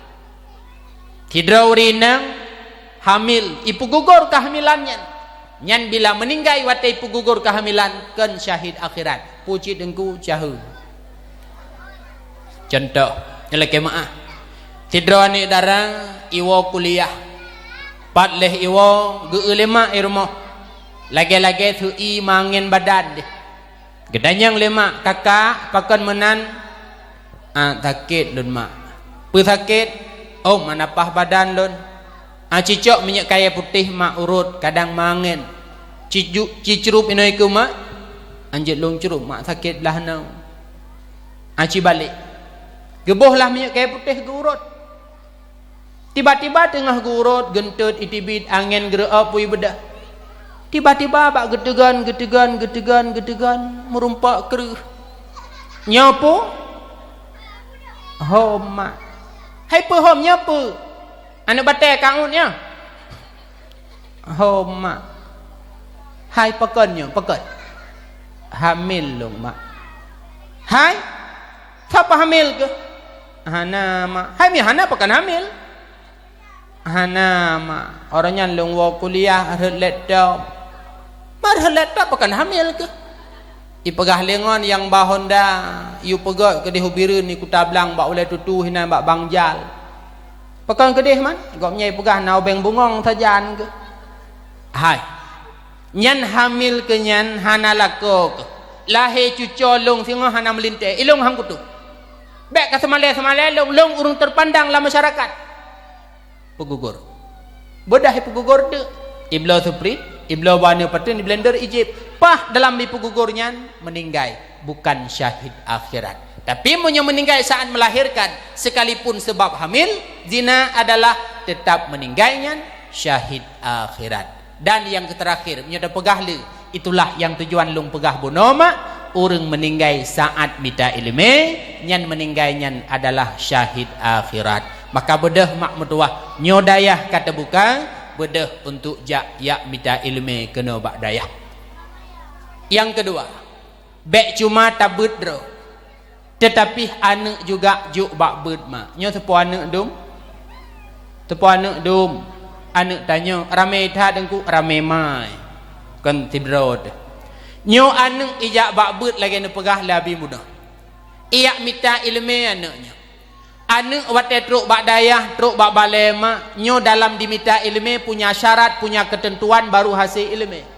Sidroe ureuëng inong hamil, ipeugugor kehamilan nyan. Nyan bila meuninggai watée ipeugugor kehamilan, kon syahid akhirat. Peue cit Teungku, caheu. Cuntoh, nyang lakée meuáh. Sidroe aneuëk dara iwoe kuliah. Pat lheueh iwoe, geu-eu lé mak i rumoh. Lagée-lagée seu-i mangen badan deh. Geutanyong lé mak, "Kakak, pakon meunan?" "Ah, sakét lôn, Mak." "Peue sakét?" "Oh, manapah badan lôn." "Ah, cicok minyeuk kayée putéh, Mak, urot, kadang mangen." "Ciju-, cicrup inoe keu, Mak." "Anjeut lôn crup, Mak, sakét lah nyoe." "Ah, cibalek." Geuboh lah minyeuk kayée putéh geu-urot. Tiba-tiba teungoh geu-urot, geuntot iteubiet, angén geureu'ob bui beudoh. Tiba-tiba bak geuteugon, geuteugon, geuteugon, geuteugon, meurumpok kreueh. "Nyoe peue?" "Hom, Mak." "Hai peue hom, nyoe peue?" "Aneuëk batée ka uet nyoe." "Hom, Mak." "Hai pakon nyoe, pakon?" "Hamil lôn, Mak." "Hai? Sapa hamil keuh?" "Hana, Mak." "Hai mi hana, pakon hamil?" "Hana, Mak. Uroe nyan lôn woe kuliah rhot laptop." "Mak, rhot laptop pakon hamil keuh?" Ipeugah lé ngon nyang ba Honda, "Yue peugét keudeh u Bireuen, i Kuta Blang, bak ulée tutu hinan bak Bang Jal." "Pakon keudeh, Man?" "Gobnyan ipeugah na ubeng bungong sajan keuh." "Hai. Nyan hamil keuh nyan hana lakoe keuh. Lahé cucoe lôn singoh hana meulintée, ilôn han kutu. Bék ka seumalée-seumalée lôn, lôn ureuëng terpandang lam masyarakat." Peugugor. Beudoh ipeugugor teuk. Ibloe suprit, ibloe bak aneuëk pateuen, iblender, ijép. Paih dalam ipeugugor nyan meuninggai, bukan syahid akhirat. Tapi meunyoe meuninggai saat melahirkan, sekalipun sebab hamil, zina, adalah tetap meuninggai nyan syahid akhirat. Dan nyang keuterakhir, meunyoe tapeugah lé, itulah nyang tujuan lôn peugah bunoe, Mak, ureuëng meuninggai saat mita iéleumé, nyan meuninggai nyan adalah syahid akhirat. Maka beudoh, Mak meutuwah, nyoe dayah ka teubuka, beudoh untuk jak, jak mita iéleumé keunoe bak dayah. Nyang keudua, bék cuma tabeuet droe, teutapi aneuëk juga jok bak beuet, Mak. Nyoe teupeue aneuëk dum? Teupeue aneuëk dum? Aneuëk tanyoe ramé that, Teungku, ramé mai. Kon sidroe teuh. Nyoe aneuëk ijak bak beuet lagée neupeugah lé Abi Muda. Ijak mita iéleumé aneuëk nyoe. Aneuëk watée trok bak dayah, trok bak balée, Mak, nyoe dalam dimita iéleumé punya syarat, punya keuteuntuan baru hase iéleumé.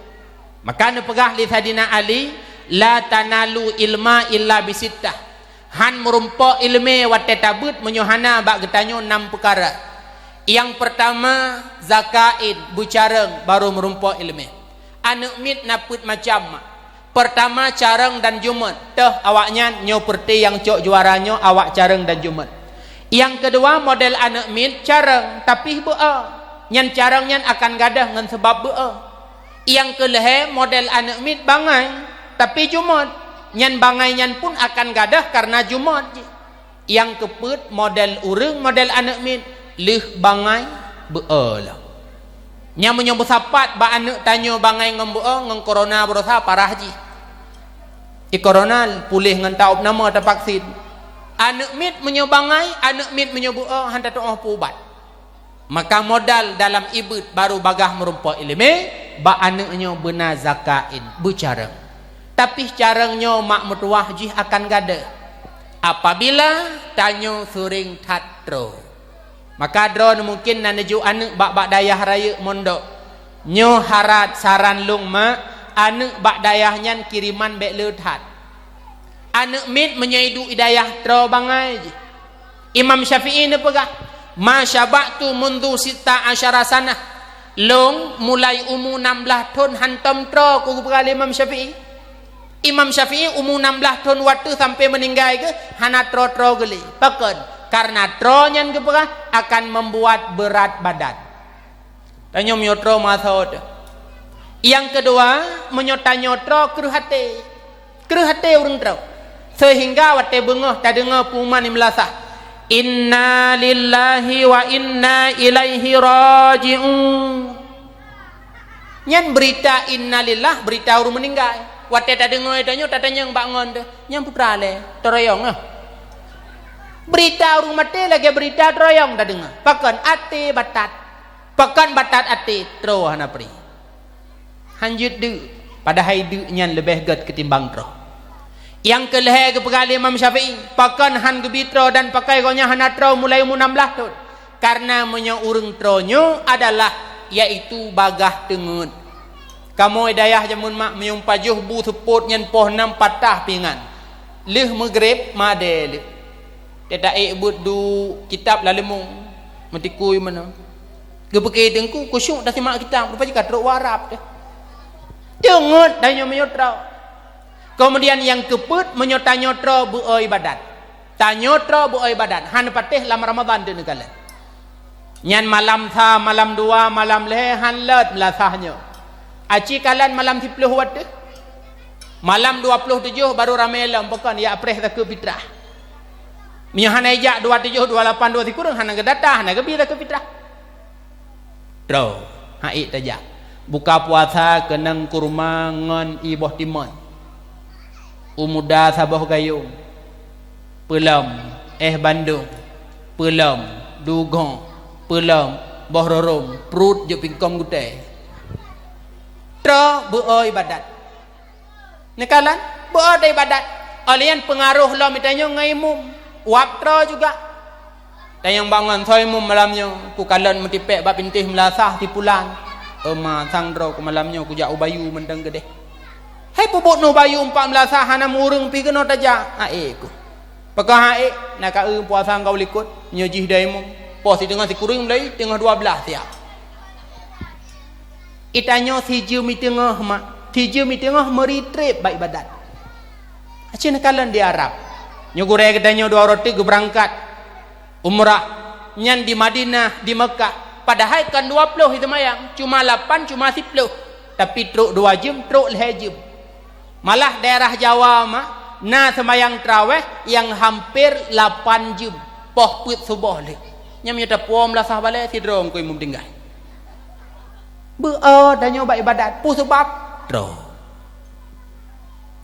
Maka neupeugah lé Saidina Ali, "La tanalu ilma illa bisittah." Han meurumpok iéleumé watée tabeuet meunyoe hana bak geutanyoe nam peukara. Nyang peurtama, zakain, beucarông, baru meurumpok iéleumé. Aneuëk miet na peuet macam, Mak. Peurtama, carông dan jumôt. Teuh awaknyan nyoe peureuté nyang cok juara nyoe awak carông dan jumôt. Nyang keudua, model aneuëk miet carông, tapi beu-o. Nyan carông nyan akan gadôh ngon seubab beu-o. Nyang keulhée, model aneuëk miet bangai, tapi jumôt. Nyan bangai nyan pun akan gadôh kareuna jumôt jih. Nyang keupeuet, model ureuëng, model aneuëk miet, lheueh bangai, beu-o lom. Nyan meunyoe beusapat bak aneuëk tanyoe bangai ngon beu-o, ngon corona barosa parah jih. I corona puléh ngon taôb nama, tavaksin. Aneuëk miet meunyoe bangai, aneuëk miet meunyoe beu-o, han tatuoh peuubat. Maka modal dalam ibeuet baru bagaih meurumpok iéleumé, bak aneuëk nyoe beuna zakain, beucarông. Tapi carông nyoe mak meutuwah jih akan gadôh apabila tanyoe seuring that troe. Maka droeneuh mungken na neujok aneuëk bak, bak dayah rayeuk mondok. Nyoe harat saran lôn mak, aneuëk bak dayah nyan kiriman bék le that. Aneuëk miet meunyoe iduek i dayah troe bangai jih. Imam Syafi'i neupeugah, "Ma syaba'tu mundzu sitta asyara sanah." Lôn mulai umu nam blaih thon hantom troe, keu geupeugah lé Imam Syafi'i. Imam Syafi'i umu nam blaih thon watée sampai meuninggai geuh hana troe-troe geulé. Pakon? Karena troe nyan geupeugah akan membuat berat badan. Tanyoe meunyoe troe meuasoe teuh. Nyang keudua, meunyoe tanyoe troe kreueh até. Kreueh até ureuëng troe. Seuhingga watée beungoh tadeungoe pengumuman meulasah, "Inna lillahi wa inna ilaihi raji'un." Nyan beurita innalillah, beurita ureuëng meuninggai. Watée tadeungoe tanyoe tatanyong bak ngon teuh, "Nyan peue teuma lé, teuroyong ah?" Beurita ureuëng maté lagée beurita teuroyong tadeungoe. Pakon? Até batat. Pakon batat até, troe hana pri. Han jeuet deuk, padahai deuk nyan leubeh gét keutimbang troe. Nyang keulhée geupeugah lé Imam Syafi'i, pakon han geubi troe dan pakon gobnyan hana troe mulai umu nam blaih thon? Karena meunyoe ureuëng troe nyoe adalah, yaitu bagaih teungeut. Kamoe dayah jameun mak meunyoe pajoh bu seupôt nyan poh nam patah pingan. Lheueh meugreb madé lé. Teuta ék buet du kitab laleumu meutikui meunoe. Geupeuke teungku khusyuk tasimak kitab, rupa jih ka trok u Arab teuh. Teungeut tanyoe meunyoe troe. Keumudian nyang keupeuet, meunyoe tanyoe troe beu-o iébadat. Tanyoe troe beu-o iébadat, hana patéh lam Ramadhan teuh neukalon. Nyan malam sa, malam dua, malam lhée han lôt meulasah nyoe. Aci kalon malam siploh watée. Malam dua ploh tujoh baru ramé lom, pakon jak preh zakeuet fitrah. Meunyoe hana ijak dua tujoh, dua lapan, dua sikureueng hana geudata, hana geubi zakeuet fitrah. Troe, han ék tajak. Buka puasa keunong kurma ngon ié boh timon. U muda saboh gayong. Peulom, éh bandong. Peulom, dugoe. Peulom, boh rorom. Pruet jeuet pingkom gutée. Troe beu-o iébadat. Neukalon, beu-o taiébadat. Óh lheueh nyan peungaroh lom tanyoe ngon imum. Wab troe juga. Tanyong bangon, "Soe imum malam nyoe?" "Kukalon meutipék bak pintéh meulasah si pulan." "Euma sang droe keu malam nyoe kujak u bayu mantong keudeh." "Hai peubuet nyoe bayu umpat meulasah hana meu ureuëng pih keunoe tajak?" "Aék ku." "Pakon aék, na ka eu puasa ngon likot, nyoe jih dai imum. Poh siteungoh sikureueng mulai teungoh dua blaih siap." Itanyoe sijeuem i teungoh mak, sijeuem i teungoh meuritreb bak iébadat. Aci neukalon di Arab. Nyoe gurée geutanyoe dua uroe teuk geubeurangkat umrah, nyan di Madinah, di Meukah. Padahai kon dua ploh jiseumayang, cuma lapan, cuma siploh. Tapi trok dua jeuem, trok lhée jeuem. Malah daerah Jawa mak, na seumayang traweh nyang hamper lapan jeuem, poh peuet suboh lé. Nyan meunyoe tapuwoe meulasah balée sidroe ngon imum tinggai. Beu-o tanyoe bak iébadat, peue sabab? Troe.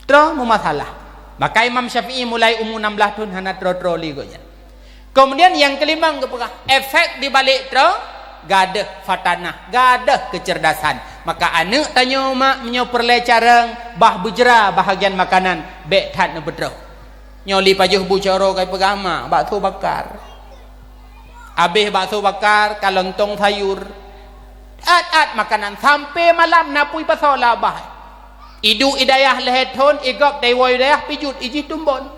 Troe meumasalah. Maka Imam Syafi'i mulai umu nam blaih thon hana troe-troe lé gobnyan. Keumudian nyang keulimong geupeugah, efek di balek troe, gadôh fatanah, gadôh keuceurdasan. Maka aneuëk tanyoe mak meunyoe peureulée carông, bah beujra bahagian makanan, bék that neupeutroe. Nyoe lé pajoh bu caro ka ipeugah mak, bakso bakar. Abéh bakso bakar, ka lontong sayur. At-at makanan sampai malam na pui pasoe lam babah. Iduek i dayah lhée thon, igob taiwoe i dayah pijut, ijih tumbon.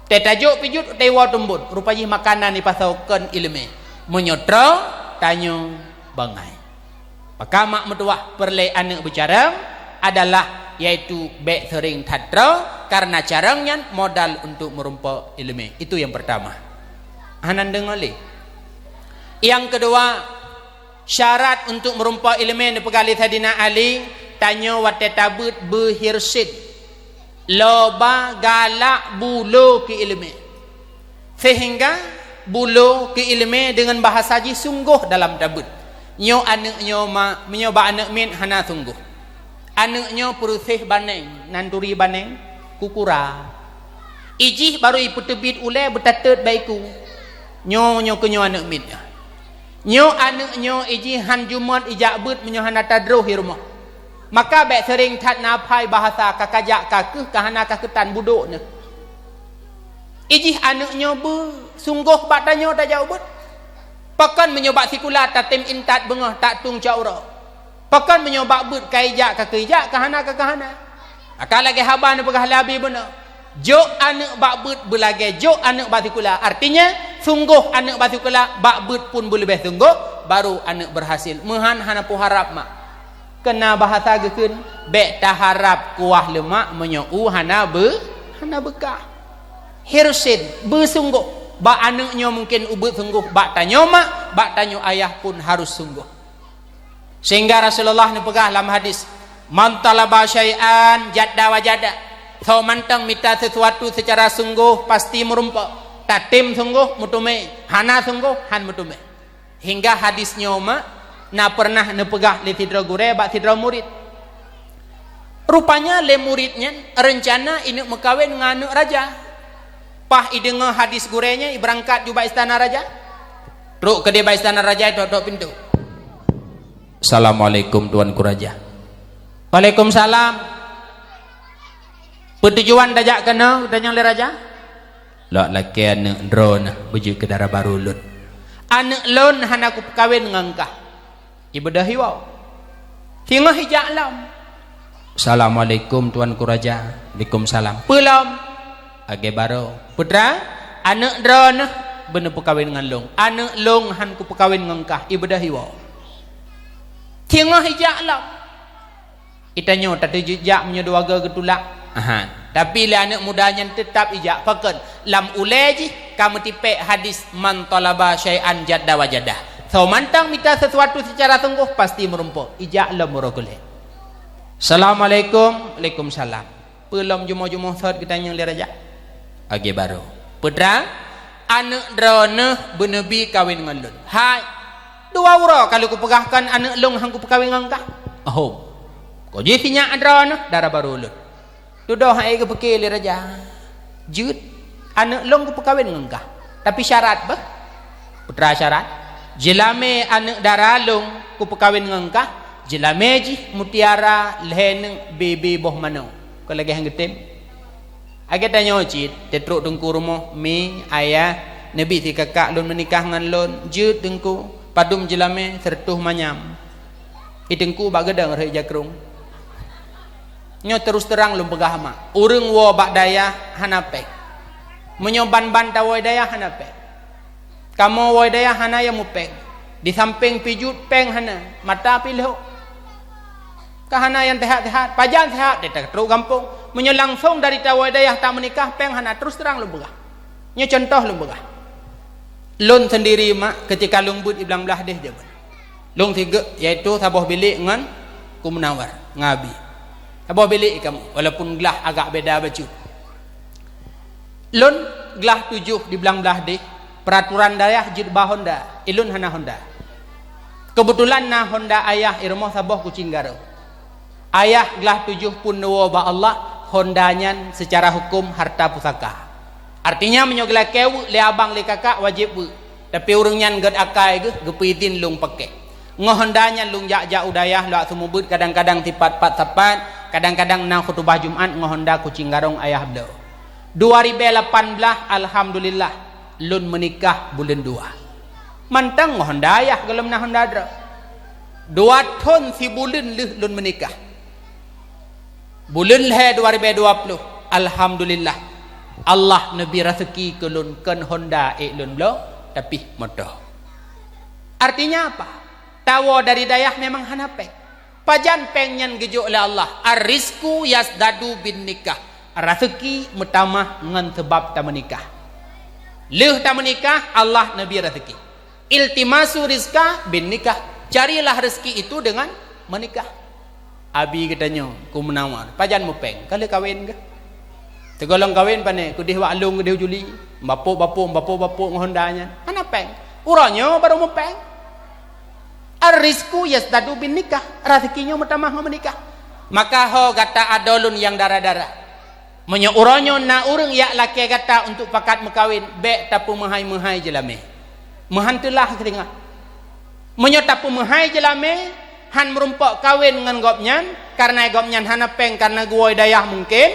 Teutajok pijut, taiwoe tumbon. Rupa jih makanan ipasoe kon iéleumé. Meunyoe troe, tanyoe bangai. Maka mak meutuwah peureulée aneuëk beucarông adalah, yaitu bék seuring that troe, karena carông nyan modal untuk meurumpok iéleumé. Itu yang pertama. Hana deungoe lé. Yang kedua, syarat untuk meurumpok iéleumé neupeugah lé Saidina Ali, tanyoe watée tabeuet beuhirsid, loba galak bulo keu iéleumé. Sehingga bulo keu iéleumé deungon bahasa jih sunggoh dalam tabeuet. Nyoe aneuëk nyoe ma, meunyoe bak aneuëk miet hana sunggoh. Aneuëk nyoe peureuséh baneng, nan turi baneng, kukura. Ijih barô ipeuteubiet ulée beutateut bak iku. Nyoe, nyoe keuh nyoe aneuëk miet nyoe. Nyoe aneuëk nyoe ijih han jumôt ijak beuet meunyoe hana tadroh i rumoh. Maka bék seuréng that na phai bahasa ka kajak ka keuh ka hana ka keutan budok neuh. Ijih aneuëk nyoe beu sunggoh bak tanyoe tajak ubeuet. Pakon meunyoe bak sikula tatem intat beungoh tak tueng cok uroe. Pakon meunyoe bak beuet ka ijak ka keu ijak ka hana ka keu hana. Maka lagée haba neupeugah lé Abi bunoe. Jok aneuëk bak beuet beulagée jok aneuëk bak sikula. Artinya, sunggoh aneuëk bak sikula, bak beuet pun beuleubeh sunggoh, baru aneuëk berhasil. Meuhan hana peuharab mak. Keuna bahasa geukheun, bék taharab kuah leumak meunyoe u hana be-, hana beukah. Hirsin, beusunggoh. Bak aneuëk nyoe mungkin ubeuet sunggoh, bak tanyoe mak, bak tanyoe ayah pun harus sunggoh. Sehingga Rasulullah neupeugah lam hadis, "Man talaba syai'an jadda wajada." Soe mantong mita sesuatu secara sunggoh, pasti meurumpok. Tatem sunggoh, meuteumé. Hana sunggoh, han meuteumé. Hingga hadis nyoe mak na pernah neupeugah lé sidroe gurée bak sidroe murit. Rupanya lé murit nyan reuncana ineuk meukawen ngon aneuëk raja. Paih ideungoe hadis gurée nyan, ibeurangkat ju bak istana raja. Trok keudeh bak istana raja, itok-tok pintoe. "Assalamualaikum, Tuanku Raja." "Waalaikumsalam. Peutujuan tajak keunoe?" geutanyong lé raja. "Lok lakée aneuëk droeneuh beujeuet keu dara barô lôn." "Aneuëk lôn hana kupeukawen ngon kah." Ibeudôh iwoe. Singoh ijak lom. "Assalamualaikum, Tuanku Raja." "Waalaikumsalam." "Peue lom?" "Lagée barô." "Putra, aneuëk droeneuh beuneupeukawen ngon lôn. Aneuëk lôn han kupeukawen ngon kah." Ibeudôh iwoe. Singoh ijak lom. Itanyoe tateujeuet jak meunyoe dua goe geutulak. Aha. Tapi lé aneuëk muda nyan teutab ijak. Pakon? Lam ulée jih ka meutipék hadis, "Man talaba syai'an jadda wajadah." Soe mantong mita sesuatu secara sunggoh, pasti meurumpok. Ijak lom uroe kulét. "Assalamualaikum." "Waalaikumsalam." "Peue lom jumoh-jumoh sot geutanyong lé raja?" "Lagée barô." "Putra, aneuëk droeneuh beuneubi kawen ngon lôn." "Hai, dua uroe ka lôn kupeugah kon aneuëk lôn han kupeukawen ngon kah." "Hom. Kok jih sinyak droeneuh dara barô lôn." Dudoe hai geupeuke lé raja. "Jeuet, aneuëk lôn kupeukawen ngon kah. Tapi syarat beh." "Putra, syarat?" "Jeulamé aneuëk dara lôn kupeukawen ngon kah, jeulamé jih mutiara lhée neuk bée-bée boh manoe." Kon lagée han geutem. Lagée tanyoe cit, teutrok teungku rumoh, "Mi, ayah, neubi sikakak lôn meunikah ngon lôn." "Jeuet teungku." "Padum jeulamé?" "Seureutôh manyam." Iteungku bak geudong rhot jakrong. Nyoe terus terang lôn peugah mak, ureuëng woe bak dayah hana péng. Meunyoe ban-ban tawoe dayah hana péng. Kamoe woe dayah hana nyang meupéng. Di sampéng pih jeuet péng hana, mata pih lhok. Ka hana nyang sehat-sehat, pajan sehat, teuka trok gampông. Meunyoe langsong dari tawoe dayah tameunikah, péng hana, terus terang lôn peugah. Nyoe contoh lôn peugah. Lôn sendiri mak, ketika lôn beuet di Blang Blahdeh jameun. Lôn sigeuk, yaitu saboh bilék ngon Ku Munawar, ngon Abi. Saboh bilék kamoe, walaupun glah agak beda bacut. Lôn glah tujoh di Blang Blahdeh, peraturan dayah jeuet ba honda, ilôn hana honda. Keubeutulan na honda ayah i rumoh saboh Kucing Garong. Ayah glah tujoh phon neuwoe bak Allah, honda nyan seucara huköm harta pusaka. Artinya, meunyoe geulakée weuek lé abang lé kakak, wajéb weuek. Tapi ureuëng nyan gét akai geuh, geupeuidhin lôn pakék. Ngon honda nyan lôn jak-jak u dayah, lôn seumeubeuet kadang-kadang sipat pat sapat, kadang-kadang na khutubah Jumat ngon honda Kucing Garong ayah bloe. Dua ribée lapan blaih, alhamdulillah, lôn meunikah buleuen dua. Mantong ngon honda ayah, gohlom na honda droe. Dua thon sibuleuen lheueh lôn meunikah. Buleuen lhée dua ribée dua ploh, alhamdulillah, Allah neubi raseuki keu lôn, kon honda ék lôn bloe, tapi moto. Artinya apa? Tawoe dari dayah memang hana péng. Pajan péng nyan geujok lé Allah? Ar-rizqu yazdadu bin nikah. Raseuki meutamah ngon seubab tameunikah. Lheueh tameunikah, Allah neubi raseuki. Iltimasu rizqa bin nikah. Carilah rezeki itu dengan menikah. Abi geutanyoe, Ku Munawar, pajan meupéng? Ka lheueh kawen kah? Teugohlom kawen pane, keudeh wak lôn, keudeh juli, bapok-bapok, bapok-bapok ngon honda nyan. Hana péng. Uroe nyoe barô meupéng. Ar-rizqu yazdadu bin nikah. Raseuki nyoe meutamah ngon meunikah. Maka ho gata adoe lôn nyang dara-dara. Meunyoe uroe nyoe na ureuëng jak lakée gata untuk pakat meukawen, bék tapeumeuhai-meuhai jeulamé. Meuhan teulah teudeungoe. Meunyoe tapeumeuhai jeulamé, Han meurumpok kawen ngon gobnyan, kareuna gobnyan hana péng kareuna geuwoe dayah mungken,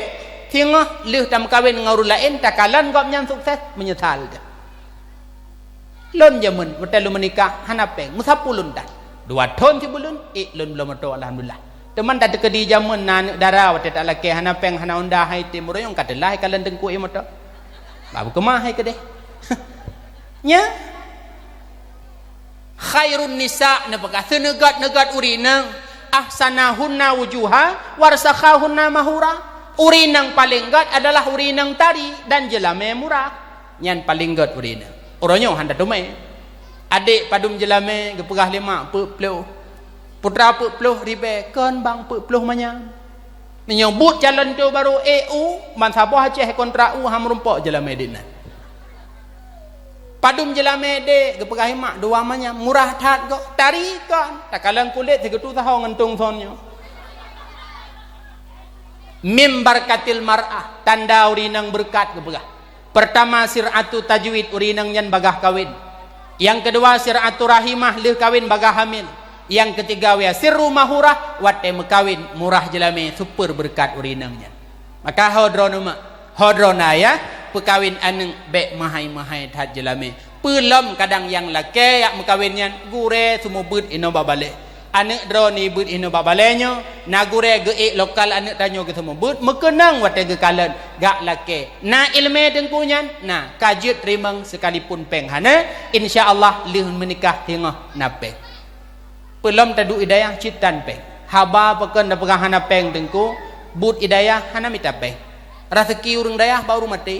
singoh lheueh tameukawen ngon ureuëng laén, takalon gobnyan sukses, meunyeusal teuh. Lôn jameun watée lôn meunikah hana péng, meusapeue lôn tan. Dua thon sibuleuen, ék lôn bloe moto, alhamdulillah. Teuma tateukeudi jameun na aneuëk dara watée talakée hana péng, hana honda, hai tem uroe nyoe ka teulah hai kalon teungku ék moto. Bah beukeumah hai keudeh. Nya. Khairun nisa neupeugah, seuneugét-neugét ureuëng inong, ahsanahunna wujuha, warsakhahunna mahura. Ureuëng inong paleng gét adalah ureuëng inong tari dan jeulamé murah. Nyan paleng gét ureuëng inong. Uroe nyoe hana teumé. Adék padum jeulamé geupeugah lé mak peuet ploh. Putra peuet ploh ribée, kon bang peuet ploh manyam. Meunyoe buet calon tu baru, eh, u, ban saboh Aceh kontrak u, han meurumpok jeulamé dek nan. Padum jeulamé dek, geupeugah mak dua manyam, murah that goe, tari kon, takalon kulét sigeutue saho ngon tong son nyoe. Mim barkatil mar'ah, tanda ureuëng inong beureukat geupeugah. Peurtama, sir'atu tajwid, ureuëng inong nyan bagaih kawen. Nyang keudua, sir'atu rahimah, lheueh kawen bagaih hamil. Nyang keutiga, wa sirru mahurah, watée meukawen murah jeulamé, super beureukat ureuëng inong nyan. Maka ho droeneuh mak, ho droeneuh ayah, peukawen aneuëk bék meuhai-meuhai that jeulamé. Peulom kadang nyang lakée jak meukawen nyan, gurée seumeubeuet inoe bak balée. Aneuëk droeneuh beuet inoe bak balée nyoe, na gurée geuék lokal aneuëk tanyoe geuseumeubeuet, meukeunong watée geukalon, gak lakée. Na iéleumé teungku nyan, na, ka jeuet teurimong sekalipun péng hana, insya Allah lheueh meunikah singoh na péng. Peulom taduek i dayah cit tan péng. Haba pakon tapeugah hana péng teungku, buet i dayah hana mita péng. Raseuki ureuëng dayah bak ureuëng maté.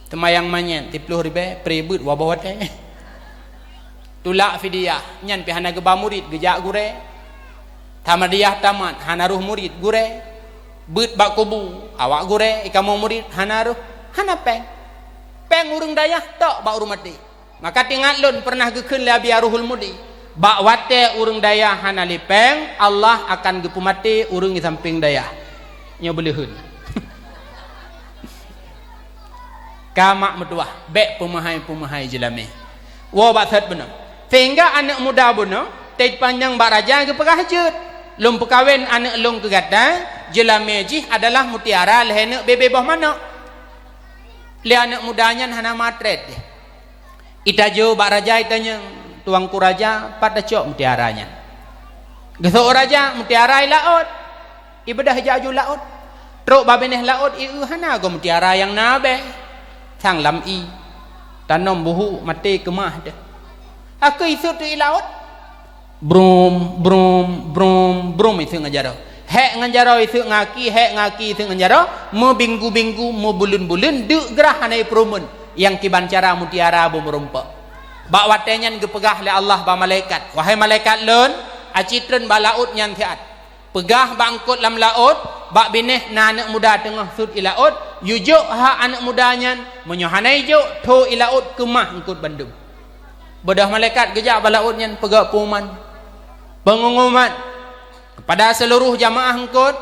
Teumayang manyét, siploh ribée, pré beuet waboh watée. Tulak fidyah, nyan pih hana geuba murit, geujak gurée. Samadiyah tamat, hana roh murit, gurée. Beuet bak kubu, awak gurée, ikamoe murit, hana roh, hana péng. Péng ureuëng dayah tok bak ureuëng maté. Maka teuingat lôn peureunah geukheun lé Abi Aruhul Mudi, bak watée ureuëng dayah hana lé péng, Allah akan geupeumaté ureuëng di sampéng dayah. Nyoe beuleuheun. Ka mak meutuwah, bék peumeuhai-peumeuhai jeulamé. Woe bak sot bunoe. Sehingga aneuëk muda bunoe, teupanyang bak raja geupeugah jeuet, "Lôn peukawen aneuëk lôn keu gata, jeulamé jih adalah mutiara lhée neuk bebe boh manok." Lé aneuëk muda nyan hana matrét deh. Itajô bak raja itanyong, "Tuanku raja, pat tacok mutiara nyan?" Geusok raja, mutiara i laôt. Ibeudôh ijak aju laôt. Trok bak binéh laôt, ieu hana goe mutiara nyang na abée. Sang lam ié. Tanom buhu, maté keumah deh. Akhé isut i laôt. Brum, brum, brum, brum isut ngon jaroe. Hék ngon jaroe isut ngon aki, hék ngon aki isut ngon jaroe, meubinggu-binggu, meubuleuen-buleuen, deuk grah hana ipeurumeun, nyang kiban cara mutiara beumeurumpok. Bak watée nyan geupeugah lé Allah bak malaikat, "Wahai malaikat lôn, aci treun bak laôt nyan siat. Peugah bak eungkôt lam laôt, bak binéh na aneuëk muda teungoh sut i laôt, yue jok hak aneuëk muda nyan, meunyoe hana ijok, tho i laôt keumah eungkôt bandum." Beudôh malaikat geujak bak laôt nyan peugét peunguman. Peunguman keupada seuluroh jamaah eungkôt,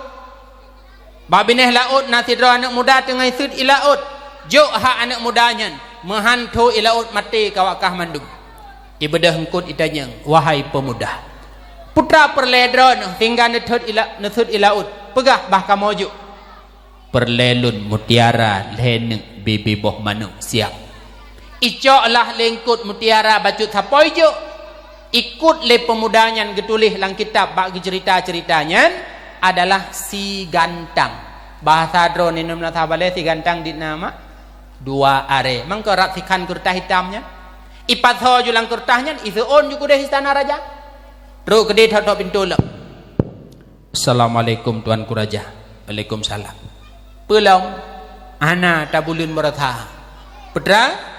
bak binéh laôt na sidroe aneuëk muda teungoh sut i laôt, jok hak aneuëk muda nyan, meuhan tho i laôt maté ka awak kah mandum. Ibeudôh eungkôt itanyong, "Wahai peumuda, peue teuma peureulée droeneuh sehingga neusut i la-, neusut i laôt, peugah bah kamoe jok." "Peureulée lôn mutiara lhée neuk bebe boh manok siang." Icok lah lé eungkôt mutiara bacut sapo ijok. Ikôt lé peumuda nyan geutuléh lam kitab bak geuceurita-ceurita nyan adalah si gantang. Bahasa droeneuh na sabalée si gantang dina mak dua arée. Mangko rab sikhan keureutah itam nyan. Ipasoe ju lam keureutah nyan, iseuôn ju keudeh istana raja. Trok keudeh thot-thot pintoe lom. "Assalamualaikum, Tuanku Raja." "Waalaikumsalam." "Peulom, hana tabuleuen baroesa. Peue teuma?"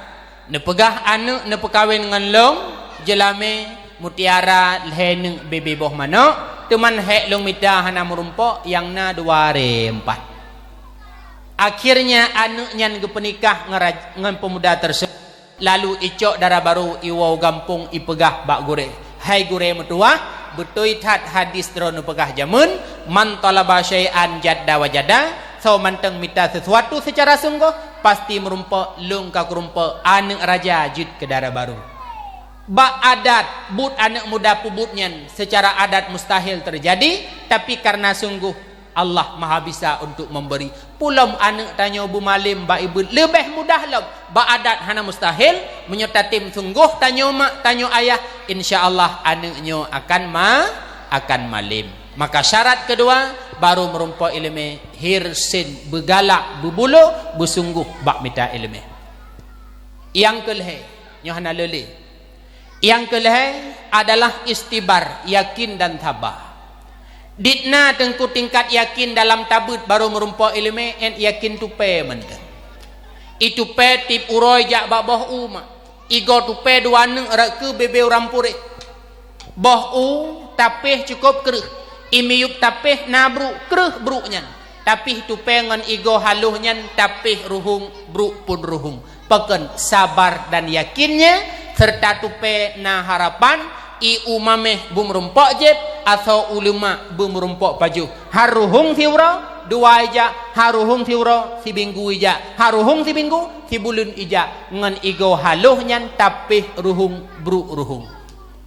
"Neupeugah aneuëk neupeukawen ngon lôn, jeulamé mutiara lhée neuk bebe boh manok, teuma hék lôn mita hana meurumpok nyang na dua arée meupat." Akhirnya aneuëk nyan geupeunikah ngon raj-, ngon peumuda tersebut. Lalu icok dara barô iwoe gampông ipeugah bak gurée, "Hai gurée meutuwah, beutôi that hadis droeneuh peugah jameun, 'Man talaba syai'an jadda wajada,' soe mantong mita sisuatu seucara sunggoh, pasti meurumpok, lôn ka kurumpok, aneuëk raja jeuet keu dara barô." Bak adat, buet aneuk muda peubuet nyan seucara adat mustahil teujadi, tapi kareuna sunggoh Allah Maha Bisa untuk memberi. Peulom aneuk tanyoe beumalem bak ibuet leubeh mudah lom. Bak adat hana mustahil, meunyoe tatem sunggoh tanyoe mak, tanyoe ayah, insya Allah aneuk nyoe akan ma-, akan malem. Maka syarat keudua, barô meurumpok iéleumé, hirsin, beugalak, beubulo, beusunggoh bak mita iéleumé. Nyang keulhée, nyoe hana le lé. Nyang keulhée adalah istibar, yakin dan saba. Dit na teungku tingkat yakin dalam tabeuet barô meurumpok iéleumé, 'et yakin tupée mantong. Itupée tieb uroe jak bak boh u mak. Igoe tupée dua neuk rot keu bebe ureuëng puréh. Boh u tapéh cukôp kreueh, imiyueb tapéh na bruk kreueh bruk nyan, tapi tupée ngon igoe haloh nyan tapéh ruhueng bruk pun ruhueng. Pakon sabar dan yakinnya, serta tupée na harapan, i u maméh beumeurumpok jép, asoe u leumak beumeurumpok pajoh. Haruhueng siuroe, dua ijak, haruhueng siuroe, sibinggu ijak, haruhueng sibinggu, sibuleuen ijak, ngon igoe haloh nyan tapéh ruhueng bruk ruhueng.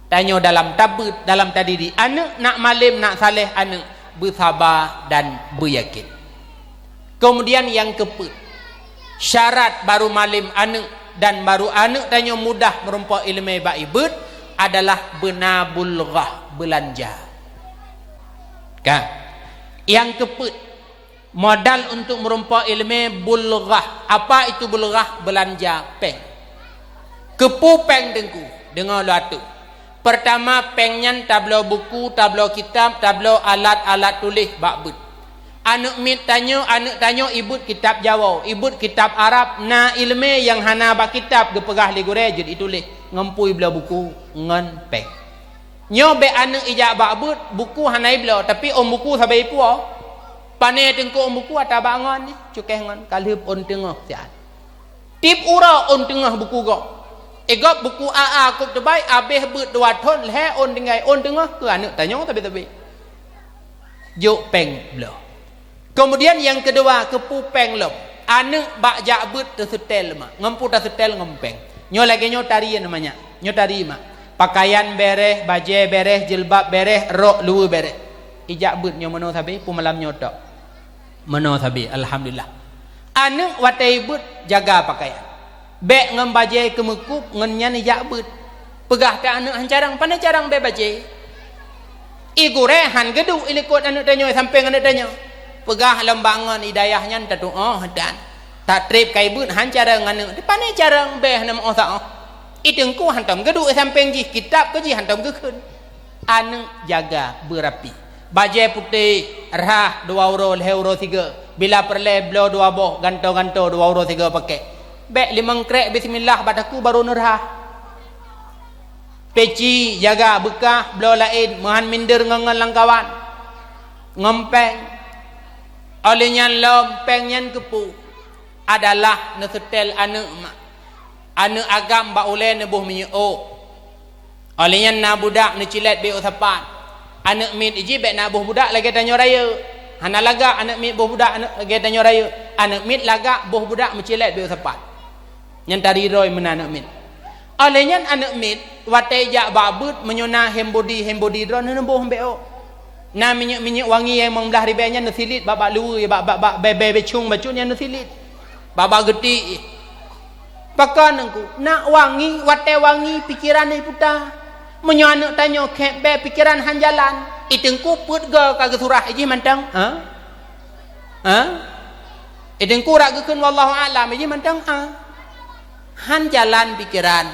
Tanyoe dalam tabeuet, dalam tadidik aneuk, nak malem, nak saleh aneuk, beusaba dan beuyakin. Keumudian nyang keupeuet, syarat barô malem aneuk dan barô aneuk tanyoe mudah meurumpok iéleumé bak ibuet adalah beuna bulghah, beulanja. Ka. Nyang keupeuet, modal untuk meurumpok iéleumé bulghah. Apa itu bulghah? Beulanja péng. Keupeue péng teungku? Deungoe lôn ateueh. Peurtama, péng nyan tabloe buku, tabloe kitab, tabloe alat-alat tuléh bak beuet. Aneuk miet tanyoe, aneuk tanyoe ibuet kitab Jawoe, ibuet kitab Arab, na iéleumé nyang hana bak kitab geupeugah lé gurée jeuet ituléh, ngon peue ibloe buku? Ngon péng. Nyoe bék aneuk ijak bak beuet, buku hana ibloe, tapi ôn buku sabe ipuwoe. Pané teungku ôn buku ata bak ngon, cukéh ngon, ka lheueh ôn teungoh siat. Tieb uroe ôn teungoh buku gob. Igob buku A A kôb teubai, abéh beuet dua thon, lhée ôn tinggai, ôn teungoh keu aneuk tanyoe sabe-sabe. Jok péng bloe. Keumudian nyang keudua, keupeue péng lom. Aneuk bak jak beuet teuseutée mak. Ngon peue teuseutée? Ngon péng. Nyoe lagée nyoe tari nyang manyak. Nyoe tari mak. Pakaian béréh, bajée béréh, jilbab béréh, rok luweue béréh. Ijak beuet nyoe meunoe sabe, peue malam nyoe tok. Meunoe sabe, alhamdulillah. Aneuk watée beuet jaga pakaian. Bék ngon bajée keumeukub ngon nyan ijak beuet. Peugah keu aneuk han carông, pane carông bék bajée. I gurée han geuduek i likot aneuk tanyoe, sampéng aneuk tanyoe. Peugah lom bak ngon i dayah nyan tatuoh dan tatreb kai beuet han carông aneuk. Pane carông bék hana meuoh saoh. I teungku hantom geuduek i sampéng jih, kitab keu jih hantom geukheun. Aneuk jaga beurapi. Bajée putéh rhah dua uroe lhée uroe sigoe. Bila peureulée bloe dua boh, gantoe-gantoe dua uroe sigoe pakék. Bék limong krék bismillah bak takue barô neurhah. Peci jaga beukah bloe laén meuhan minder ngon-ngon lamkawan. Ngon péng. Óh lheueh nyan lom péng nyan keupeue? Adalah neuseutée aneuk mak. Aneuk agam bak ulée neuboh minyeuk ôk. Óh lheueh nyan na budak neucilét bék ôk sapat. Aneuk miet jih bék na boh budak lagée tanyoe rayeuk. Hana lagak aneuk miet boh budak aneuk lagée tanyoe rayeuk. Aneuk miet lagak boh budak meucilét bék ôk sapat. Nyan tari droe meunan aneuk miet. Óh lheueh nyan aneuk miet watée jak bak beuet meunyoe na hand body, hand body droe neuboh bék ôk. Na minyeuk-minyeuk wangi nyang limong blaih ribée nyan neusilit bak, bak luweue, bak, bak, bak bée-bée bécong bacut nyan neusilit. Bak, bak geuti. Pakon teungku, nak wangi, watée wangi pikeran iputa. Meunyoe aneuk tanyoe khék bék pikeran han jalan, i teungku peuet goe ka geusurah i jih mantong, ha? Ha? I teungku rak geukheun wallahu a'lam i jih mantong, ha? Han jalan pikeran.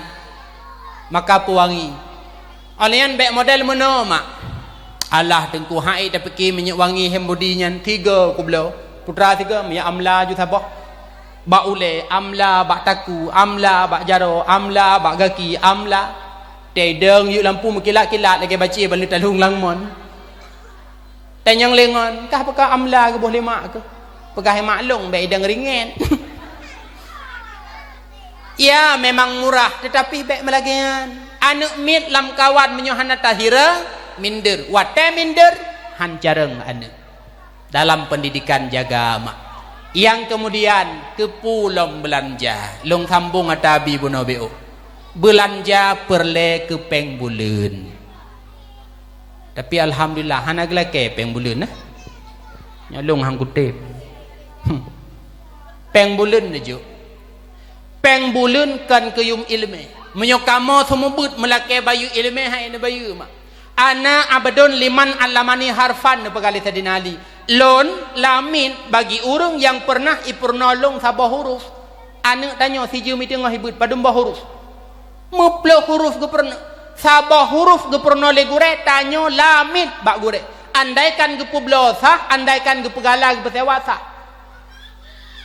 Maka peuwangi. Óh lheueh nyan bék model meunoe mak. Alah teungku hai tapike minyeuk wangi hand body nyan tiga kubloe. Putra tiga minyeuk amla ju saboh. Bak ulée amla, bak takue amla, bak jaroe amla, bak gaki amla. Teudong yue lampu meukilat-kilat lagée bacée baleue taleueng lam mon. Tanyong lé ngon, kah peugah amla geuboh lé mak keuh. Peugah lé mak lôn bék idong ringgit. Ya, memang murah, tetapi bék meulagée nyan. Aneuk miet lamkawan meunyoe hana tahira, minder. Watée minder, han carông aneuk. Dalam pendidikan jaga mak. Nyang keumudian, keupeue lom beulanja. Lôn sambong ata bi bunoe bék ôk. Beulanja peureulée keu péng buleuen. Tapi alhamdulillah, hana geulakée péng buleuen, eh. Nyoe lôn han kutem. Hmm. Péng buleuen neujok. Péng buleuen kon keu yum iéleumé. Meunyoe kamoe seumeubeuet meulakée bayeue iéleumé, hai neubayeue mak. Ana abdun liman allamani harfan, neupeugah lé Saidina Ali. Lôn lamiet bagi ureuëng nyang peureunah ipeurunoe lôn saboh huruf. Aneuëk tanyoe sijeuem iteungoh ibeuet padum boh huruf. Meuploh huruf geupeurunoe. Saboh huruf geupeurunoe lé gurée, tanyoe lamiet bak gurée. Andaikan geupeubloe sah, andaikan geupeugala geupeusewa sah.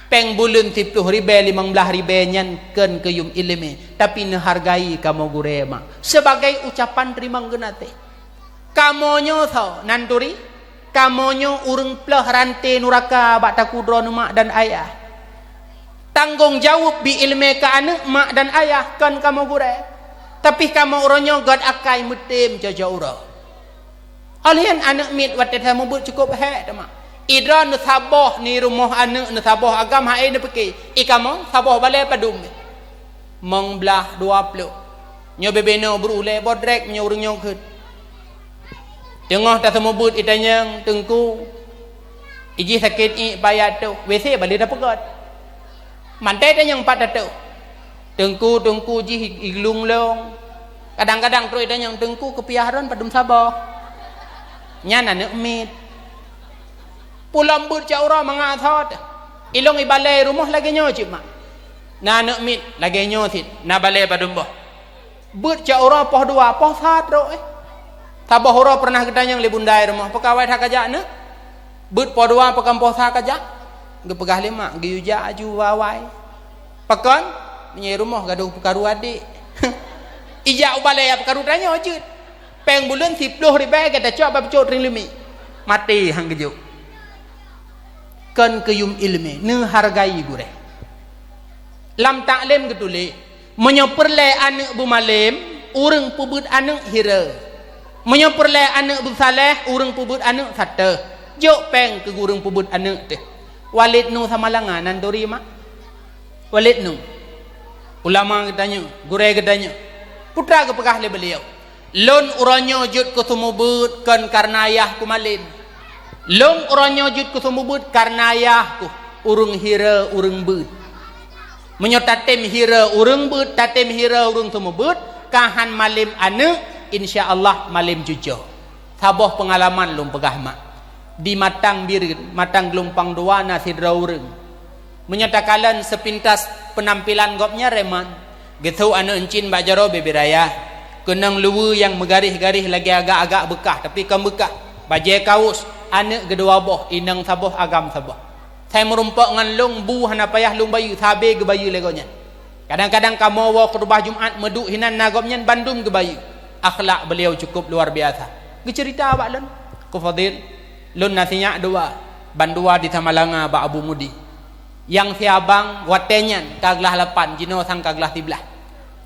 Péng buleuen siploh ribée, limong blaih ribée nyan kon keu yum iéleumé, tapi neuhargai kamoe gurée mak, sebagai ucapan teurimong geunaséh. Kamoe nyoe soe nan turi? Kamoe nyoe ureuëng ploh ranté nuraka bak takue droeneuh mak dan ayah. Tanggong jaweueb bi iéleumé keu aneuëk mak dan ayah kon kamoe gurée. Tapi kamoe uroe nyoe gét akai meutem cocok uroe. Óh lheueh nyan aneuëk miet watée seumeubeuet cukôp hék teuma. Idroe neusaboh ni rumoh aneuëk, neusaboh agam hai neupiké. I kamoe saboh balée padum. Mong blaih dua ploh. Nyoe bebe noe beureulée bodrek nyoe ureuëng nyoe kheun. Teungoh taseumeubeuet itanyong teungku. Ijih sakét iék payah toh. W C balée tapeugét. Manté tanyong pat tatoh. Teungku, teungku jih iglung long. Kadang-kadang trok itanyong teungku keupiah ron padum saboh. Nyan aneuëk miet. Pulang beuet cak uroe mangat thot. Ilong ibalée rumoh lagée nyoe cit mak. Na aneuëk miet lagée nyoe cit, na balée padum boh. Beuet cak uroe poh dua, poh sa trok eh. Saboh uroe pernah geutanyong lé bunda i rumoh, "Pakawai that kajak neuëk?" Beuet poh dua pakon poh sa kajak? Geupeugah lé mak, "Geuyue jak aju wawai." Pakon? Meunyoe rumoh gadôh peukaru adék. Ijak ubalée ya peukaru tanyoe jeuet. Péng buleuen siploh ribée gata cok bak peucok tring leumi. Maté han geujok. Kon keu yum iéleumé, neuhargai gurée. Lam taklém geutuléh, meunyoe peureulée aneuëk beumalém, ureuëng peubeuet aneuëk hira. Meunyoe peureulée aneuëk beusaléh, ureuëng peubeuet aneuëk satéh. Jok péng keu ureuëng peubeuet aneuëk teuh. Walid nu Samalanga nan turi mak. Walid nu. Ulama geutanyoe, gurée geutanyoe. Peue teuma geupeugah lé beuliau. Lôn uroe nyoe jeuet keu seumeubeuet kon kareuna ayah kuh malém. Lôn uroe nyoe jeuet keu seumeubeuet kareuna ayah kuh ureuëng hira ureuëng beuet. Meunyoe tatem hira ureuëng beuet, tatem hira ureuëng seumeubeuet, ka han malém aneuëk, insya Allah malém cucoe. Saboh peungalaman lôn peugah mak. Di Matang Bireuen, Matang Geulumpang Dua na sidroe ureuëng. Meunyoe takalon seupintas peunampilan gobnyan reman, geusok aneuëk euncin bak jaroe bibiraya, keunong luweue nyang meugaréh-garéh lagée agak-agak beukah, tapi kon beukah, bajée kawos, aneuëk geudua boh, inong saboh, agam saboh. Sai meurumpok ngon lôn, bu hana payah lôn bayeue, sabe geubayeue lé gobnyan. Kadang-kadang kamoe woe khutubah Jumat meuduek hinan na gobnyan bandum geubayeue. Akhlak beliau cukup luar biasa. Geuceurita bak lôn, "Ku Fadil, lôn na sinyak dua, bandua di Samalanga bak Abu Mudi. Nyang siabang watée nyan ka glah lapan, jinoe sang ka glah siblaih."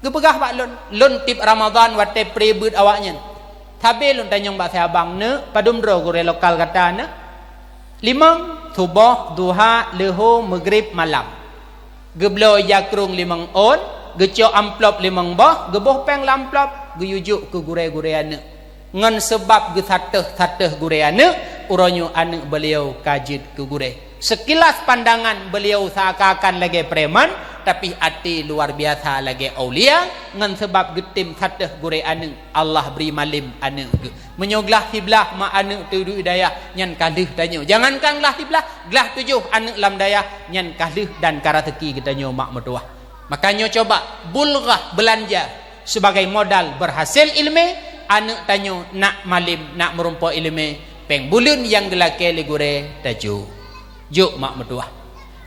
Geupeugah bak lôn, lôn tieb Ramadhan watée pre beuet awaknyan. Sabe lôn tanyong bak siabang, "Neuk, padum droe gurée lokal gata neuk?" "Limong, suboh, duha, leuho, meugrib, malam." Geubloe ija krueng limong ôn, geucok amplop limong boh, geuboh péng lam amplop, geuyue jok keu gurée-gurée aneuëk. Ngon seubab geusatéh-satéh gurée aneuëk, uroe nyoe aneuëk beliau ka jeuet keu gurée. Seukilas pandangan beliau seakan-akan lagée preman, tapi até luar biasa lagée aulia, ngon seubab geutem satéh gurée aneuëk, Allah bri malém aneuëk geuh. Meunyoe glah siblaih mak aneuëk teuh duek dayah, nyan ka lheueh tanyoe. Jangankan glah siblaih, glah tujoh aneuëk lam dayah, nyan ka lheueh dan ka raseuki geutanyoe mak meutuwah. Makajih coba bulghah beulanja sebagai modal beurhasil iéleumé, aneuëk tanyoe nak malém, nak meurumpok iéleumé, péng buleuen nyang geulakée lé gurée tajok. Jok mak meutuwah.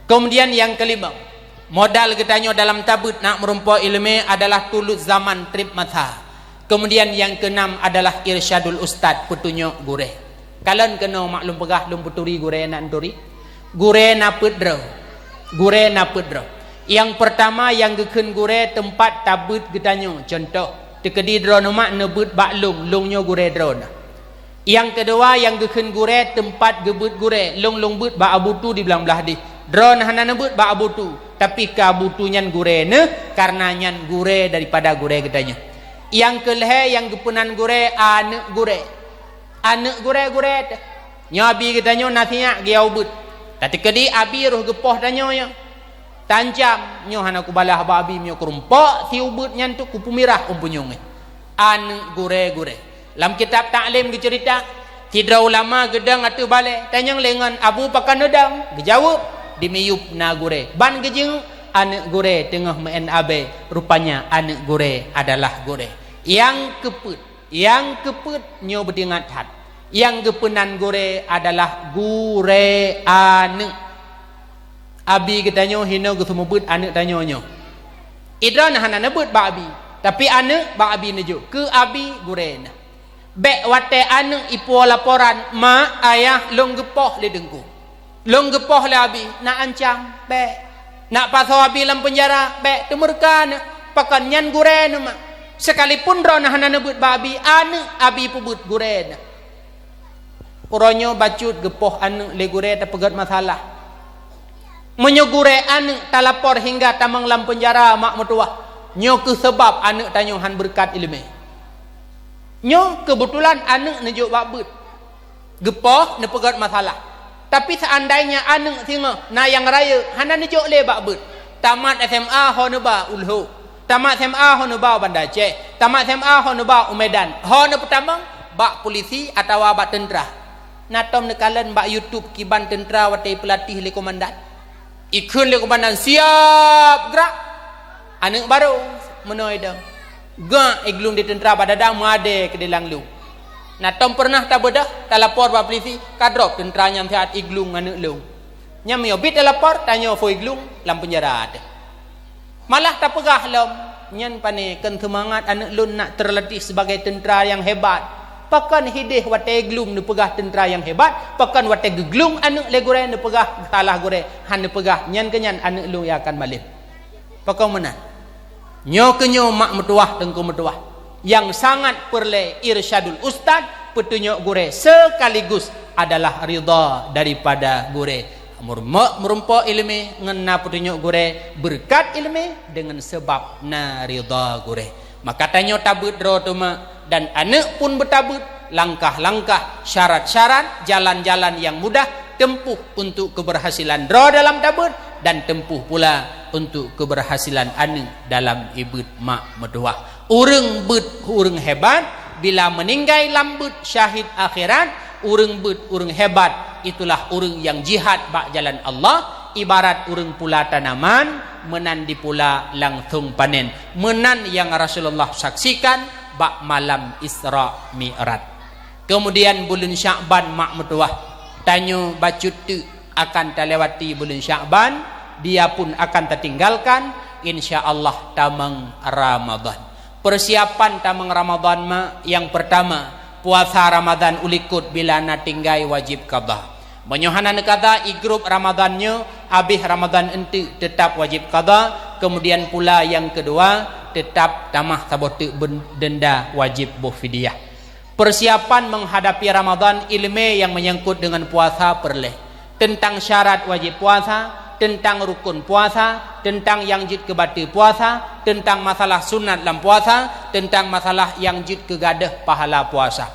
Keumudian nyang keulimong, modal geutanyoe dalam tabeuet nak meurumpok iéleumé adalah tulut zaman treb masa. Keumudian nyang keunam adalah irsyadul ustad, peutunyok gurée. Kalon keunoe mak lôn peugah lôn peuturi gurée na turi. Gurée na peuet droe. Gurée na peuet droe. Nyang peurtama nyang geukheun gurée teumpat tabeuet geutanyoe. Cuntoh, teukeudi droeneuh mak neubeuet bak lôn, lôn nyoe gurée droeneuh. Nyang keudua nyang geukheun gurée teumpat geubeuet gurée, lôn lôn beuet bak Abu Tu di Blang Blahdeh. Droeneuh hana neubeuet bak Abu Tu, tapi keu Abu Tu nyan gurée neuh, kareuna nyan gurée daripada gurée geutanyoe. Nyang keulhée nyang geupeunan gurée, aneuëk gurée. Aneuëk gurée-gurée teuh. Nyoe abi geutanyoe na siyak geuyue ubeuet. Tateukeudi abi roh geupoh tanyoe nyoe. Tancam, nyoe hana kubalah bak abi meunyoe kurumpok si ubeuet nyan teuh kupeumirah ôn punyueng. Aneuëk gurée-gurée. Lam kitab Taklim geuceurita, sidroe ulama geudong ateueh balée, tanyong lé ngon Abu pakon neudong, geujaweueb, di miyueb na gurée. Ban geujeuet, aneuëk gurée teungoh meu'en abée, rupanya aneuëk gurée adalah gurée. Nyang keupeuet, nyang keupeuet nyoe beudingat that. Nyang geupeunan gurée adalah gurée aneuëk. Abi geutanyoe hinoe geuseumeubeuet aneuëk tanyoe nyoe. Droeneuh hana neubeuet bak abi, tapi aneuëk bak abi neujok, keu abi gurée neuh. Bék watée aneuëk ipuwoe laporan, "Mak, ayah, lôn geupoh lé teungku. Lôn geupoh lé abi, nak ancam." Bék. Nak pasoe abi lam peunjara, bék, teumeureuka neuh. Pakon nyan gurée neuh, mak. Sekalipun droeneuh hana neubeuet bak abi, aneuëk abi peubeuet gurée neuh. Uroe nyoe bacut geupoh aneuëk lé gurée tapeugét masalah. Meunyoe gurée aneuëk talapor hingga tamong lam peunjara mak meutuwah, nyoe kheueh sabab aneuëk tanyoe hán beureukat iéleumé. Nyoe keubeutulan aneuëk neujok bak beuet, geupoh neupeugét masalah. Tapi seandainya aneuëk singoh na nyang rayeuk, hana neujok lé bak beuet, tamat S M A ho neuba u Lhok. Tamat S M A ho neuba u Banda Aceh, tamat S M A ho neuba u Medan, ho neupeutamong bak pulisi atawa bak teuntra. Na tom neukalon bak YouTube kiban teuntra watée peulatéh lé komandan. Ikheun lé komandan, "Siap, gerak!" Aneuëk barô meunoe idong. Gak iglung di teuntra bak dada, meuadée keudéh lam lueng. Na tom peureunah tabeudôh, talapor bak pulisi, ka drop teuntra nyan siat iglung aneuëk lôn. Nyan meunyoe bit talapor, tanyoe phon iglung lam peunjara teuh. Malah tapeugah lom, "Nyan pané kon seumangat aneuëk lôn nak teurlatih sibagai teuntra nyang hebat. Pakon hideh watée iglung neupeugah teuntra nyang hebat, pakon watée geuglung aneuëk lé gurée neupeugah salah gurée, hán neupeugah nyan keuh nyan aneuëk lôn nyang akan malém." Pakon meunan? Nyoe keuh nyoe mak meutuwah, teungku meutuwah. Nyang sangat peureulée irsyadul ustad, peutunyok gurée, sekaligus adalah ridha daripada gurée. Meureumpok, meureumpok iéleumé ngon na peutunyok gurée, beureukat iéleumé deungon sabab na ridha gurée. Maka tanyoe tabeuet droe teuma dan aneuëk pun beutabeuet langkah-langkah, syarat-syarat, jalan-jalan nyang mudah tempuh untuk keberhasilan droe dalam tabeuet dan tempuh pula untuk keberhasilan aneuëk dalam ibeuet mak meutuwah. Ureuëng beuet ureuëng hebat, bila meuninggai lam beuet syahid akhirat, ureuëng beuet ureuëng hebat, itulah ureuëng nyang jihad bak jalan Allah, ibarat ureuëng pula tanaman, meunan dipula langsong panen. Meunan nyang Rasulullah saksikan bak malam Isra Mi'raj. Keumudian buleuen Syakban mak meutuwah, tanyoe bacut teuk akan talewati buleuen Syakban, dia pun akan tatinggalkan, insya Allah tamong Ramadhan. Persiapan tamong Ramadhan mak, nyang peurtama, puasa Ramadhan ulikot bila na tinggai wajéb qadha. Meunyoe hana neuqadha, igrôp Ramadhan nyoe, abéh Ramadhan eunteuk teutap wajéb qadha, keumudian pula nyang keudua, teutap tamah saboh teuk ben-, deunda wajéb boh fidyah. Persiapan menghadapi Ramadhan, iéleumé nyang meunyangkot deungon puasa peureulée. Teuntang syarat wajéb puasa, teuntang rukon puasa, teuntang nyang jeuet keu bateue puasa, teuntang masalah sunat lam puasa, teuntang masalah nyang jeuet keu gadôh pahala puasa.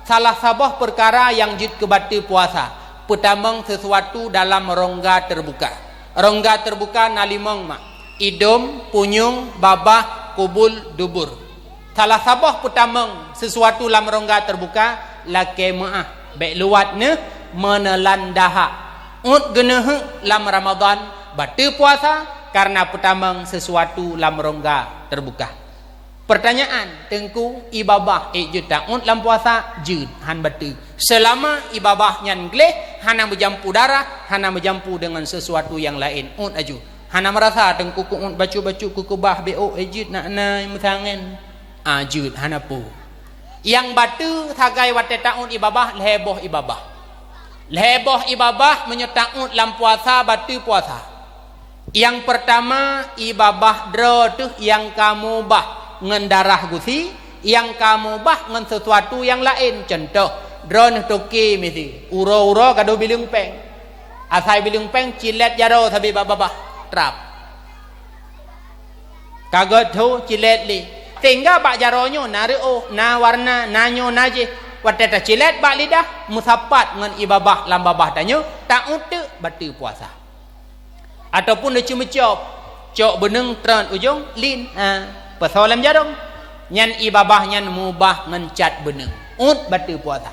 Salah saboh peukara nyang jeuet keu bateue puasa, peutamong sisuatu dalam rongga teurbuka. Rongga teurbuka na limong mak, idôm, punyueng, babah, kubul, dubur. Salah saboh peutamong sisuatu lam rongga teurbuka, lakée meuáh, bék luwat neuh, meuneulan dahak. Uet geuneuheuk lam Ramadhan, bateue puasa, kareuna peutamong sisuatu lam rongga teurbuka. Peurtanyaan, Teungku, ié babah ék jeuet tauet lam puasa? Jeuet, hán bateue. Seulama ié babah nyan gleh, hana meujampu darah, hana meujampu deungon sisuatu nyang laén, uet aju. Hana meurasa Teungku keu uet bacut-bacut keu keubah bék, oh, ék jeuet nak na meusangen. Ah, jeuet, hana peue. Nyang bateue sagai watée tauet ié babah, lhée boh ié babah. Lhée boh ié babah meunyoe tauet lam puasa, bateue puasa. Nyang peurtama, ié babah droe teuh nyang ka mubah ngon darah gusi, nyang ka mubah ngon sisuatu nyang laén. Cuntoh, droeneuh toke miseue, uroe-uroe gadôh bileueng péng. Asai bileueng péng cilét jaroe sabe bak babah trap. Ka gét tho cilét lé. Sehingga bak jaroe nyoe na reuôh, na warna, na nyoe, na jéh. Watée tacilét bak lidah, meusapat ngon ié babah lam babah tanyoe, ta-uet teuk bateue puasa. Ataupun leucue meucôb, cok beuneueng treun ujong lin, ha, peusoe lam jarông. Nyan ié babah nyan mubah ngon cat beuneueng. Uet bateue puasa.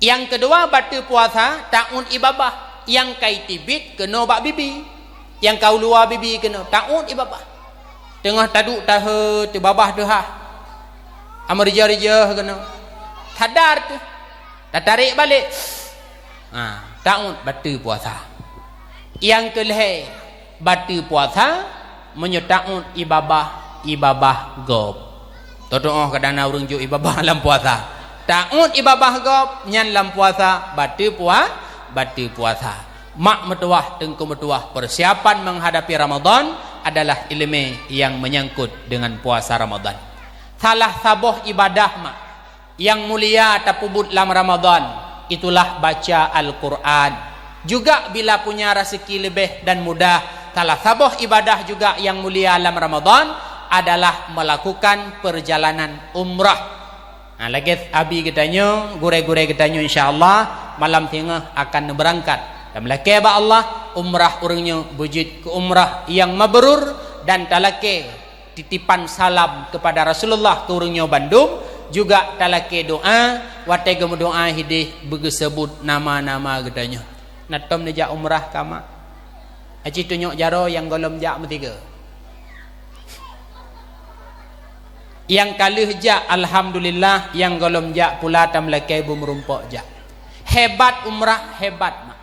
Nyang keudua bateue puasa, ta-uet ié babah. Nyang ka iteubiet keunoe bak bibi. Nyang ka u luwa bibi keunoe, ta-uet ié babah. Teungoh taduek tahe, teu babah teuhah. Ameurija-rija keunoe. Sadar teuh. Tatarek balek. Ha, ta-uet bateue puasa. Nyang keulhée bateue puasa, meunyoe ta-uet ié babah, ié babah gob. Teutuoh kadang na ureuëng jok ié babah lam puasa. Ta-uet ié babah gob, nyan lam puasa, bateue pua-, bateue puasa. Mak meutuwah, teungku meutuwah, persiapan menghadapi Ramadan adalah iéleumé nyang menyangkut dengan puasa Ramadan. Salah saboh ibadah mak nyang mulia tapeubuet lam Ramadan, itulah baca Al-Quran. Juga bila punya raseuki leubeh dan mudah, salah saboh ibadah juga nyang mulia lam Ramadan adalah melakukan perjalanan umrah. Nah, lagée abi geutanyoe, gurée-gurée geutanyoe, insya Allah malam singoh akan neubeurangkat. Dan meulakée bak Allah, umrah ureuëng nyoe beujeuet keu umrah nyang mabrur dan talakée titipan salam kepada Rasulullah keu ureuëng nyoe bandum, juga talakée doá watée geumeudoá hideh beugeuseubut nama-nama geutanyoe. Na tom neujak umrah ka mak? Aci tunyok jaroe nyang gohlom jak meusigoe. Nyang ka lheueh jak, alhamdulillah, nyang gohlom jak pula tameulakée beumeurumpok jak. Hebat umrah, hebat mak.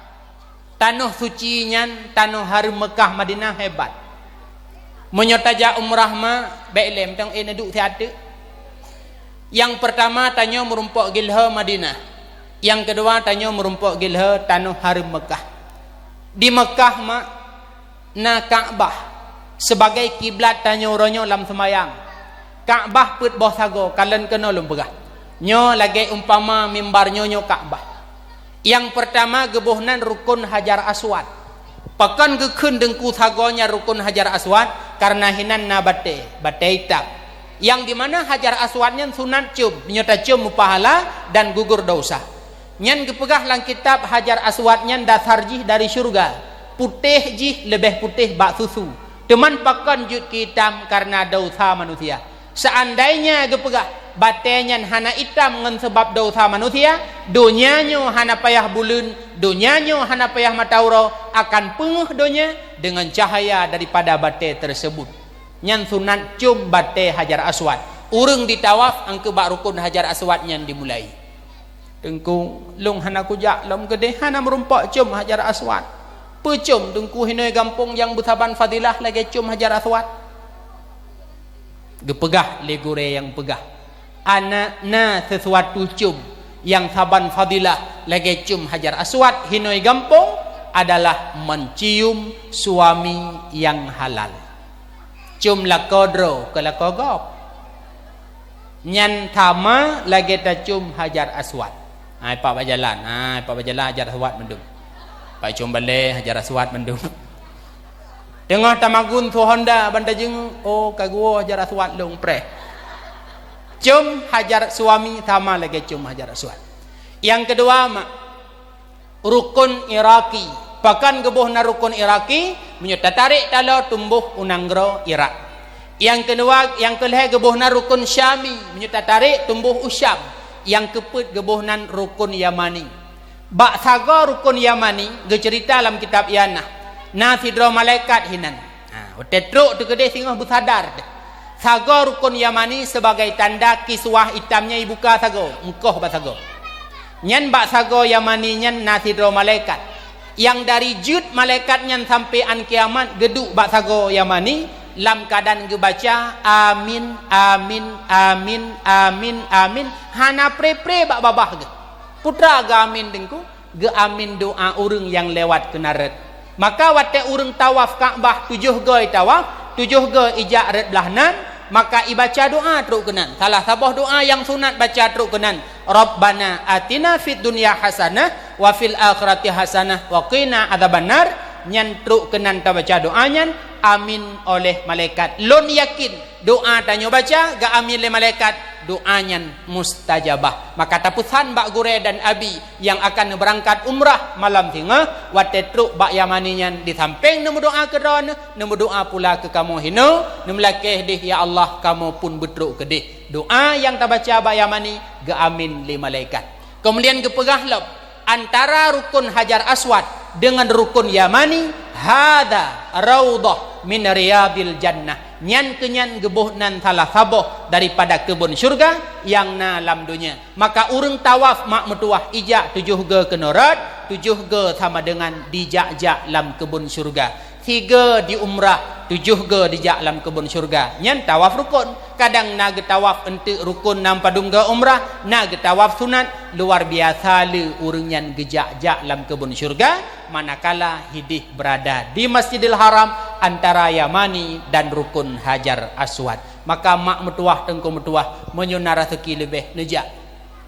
Tanoh suci nyan, tanoh hareuem Meukah Madinah hebat. Meunyoe tajak umrah ma, bék lé mantong, eh, neuduek siat teuk. Nyang peurtama tanyoe meurumpok geulhée Madinah. Nyang keudua tanyoe meurumpok geulhée tanoh hareuem Meukah. Di Meukah ma, na Ka'bah sebagai kiblat tanyoe uroe nyoe lam seumayang. Ka'bah peuet boh sagoe, kalon keunoe lôn peugah. Nyoe lagée umpama mimbar nyoe, nyoe Ka'bah. Nyang peurtama geuboh nan Rukun Hajar Aswad. Pakon geukheun teungku sagoe nyan Rukun Hajar Aswad? Kareuna hinan na batée, batée itam. Nyang di mana Hajar Aswad nyan sunat cium, meunyoe tacium meupahala dan gugur desya. Nyan geupeugah lam kitab, Hajar Aswad nyan dasar jih dari syeuruga, putéh jih leubeh putéh bak susu. Teuman pakon jeuet keu itam? Kareuna desya manusia. Seandainya geupeugah batée nyan hana itam ngon sabab desya manusia, donya nyoe hana payah buleuen, donya nyoe hana payah mata uroe, akan peungeuh donya deungon cahaya daripada batée teurseubut. Nyan sunat cium batée Hajar Aswad. Ureuëng jitawaf angkeu bak Rukun Hajar Aswad nyan dimulai. Teungku, lôn hana kujak lom keudeh, hana meurumpok cium Hajar Aswad. Peue cium teungku, hinoe gampông nyang beusaban fadilah lagée cium Hajar Aswad? Geupeugah lé gurée nyang peugah, ana na sisuatu cium nyang saban fadilah lagée cium Hajar Aswad hinoe gampông adalah mencium suami nyang halal. Cium lakoe droe, keu lakoe gob. Nyan sama lagée tacium Hajar Aswad. Hai, pak bak jalan, hai, pak bak jalan Hajar Aswad mandum. Pak cium balée Hajar Aswad mandum. Teungoh tamagun su Honda ban tajeungeuk, oh, ka geuwoe Hajar Aswad lôn preh. Cium Hajar suami sama lagée cium Hajar Aswad. Nyang keudua mak, Rukun Iraki. Pakon geuboh na Rukun Iraki? Meunyoe tatarek taloe tumboh u nanggroe Irak. Nyang keudua, nyang keulhée geuboh na Rukun Syami. Meunyoe tatarek tumboh u Syam. Nyang keupeuet geuboh nan Rukun Yamani. Bak sagoe Rukun Yamani geuceurita lam kitab Ianah. Na sidroe malaikat hinan. Ha, watée trok teukeudeh singoh beusadar teuh. Sagoe Rukun Yamani sebagai tanda kiswah itam nyan ibuka sagoe, meukoh bak sagoe. Nyan bak sagoe Yamani nyan na sidroe malaikat. Nyang dari jeuet malaikat nyan sampoe án kiamat geuduek bak sagoe Yamani lam keuadaan geubaca, "Amin, amin, amin, amin, amin." Hana pre-pre bak babah geuh. Peue teuma geuamin teungku? Geuamin doá ureuëng nyang lewat keunan rot. Maka watée ureuëng tawaf Ka'bah tujoh goe tawaf, tujoh goe ijak rot blah nan, Maka ibaca doa trok keunan. Salah saboh doa nyang sunat baca trok keunan, "Rabbana atina fid dunya hasanah wa fil akhirati hasanah wa qina adzabannar." Nyan trok keunan tabaca doa nyan, amin oleh malaikat. Lôn yakin, doa tanyoe baca, geuamin lé malaikat, doa nyan mustajabah. Maka tapeusan bak gurée dan abi nyang akan berangkat umrah malam singoh, watée trok bak Yamani nyan, di sampéng neumeudoa keu droeneuh, neumeudoa pula keu kamoe hinoe, neumeulakée deh, "Ya Allah, kamoe pun beutrok keudeh." Doa nyang tabaca bak Yamani geuamin lé malaikat. Keumudian geupeugah lom, antara rukun Hajar Aswad deungon rukun Yamani, "Hadza raudhah min riyadil jannah." Nyan keu nyan geuboh nan salah saboh daripada keubon syurga nyang na lam donya. Maka ureuëng tawaf mak meutuwah ijak tujoh goe keunoe rot, tujoh goe sama deungan dijak-jak lam keubon syurga. Sigoe di umrah, tujoh goe dijak lam keubon syurga. Nyan tawaf rukun. Kadang na geutawaf eunteuk rukun nam padum goe umrah, na geutawaf sunat. Luar biasa le ureuëng nyan geujak-jak lam keubon syurga, manakala hideh beurada di Masjidil Haram antara Yamani dan rukun Hajar Aswad. Maka mak meutuwah, teungku meutuwah, meunyoe na raseuki leubeh, neujak.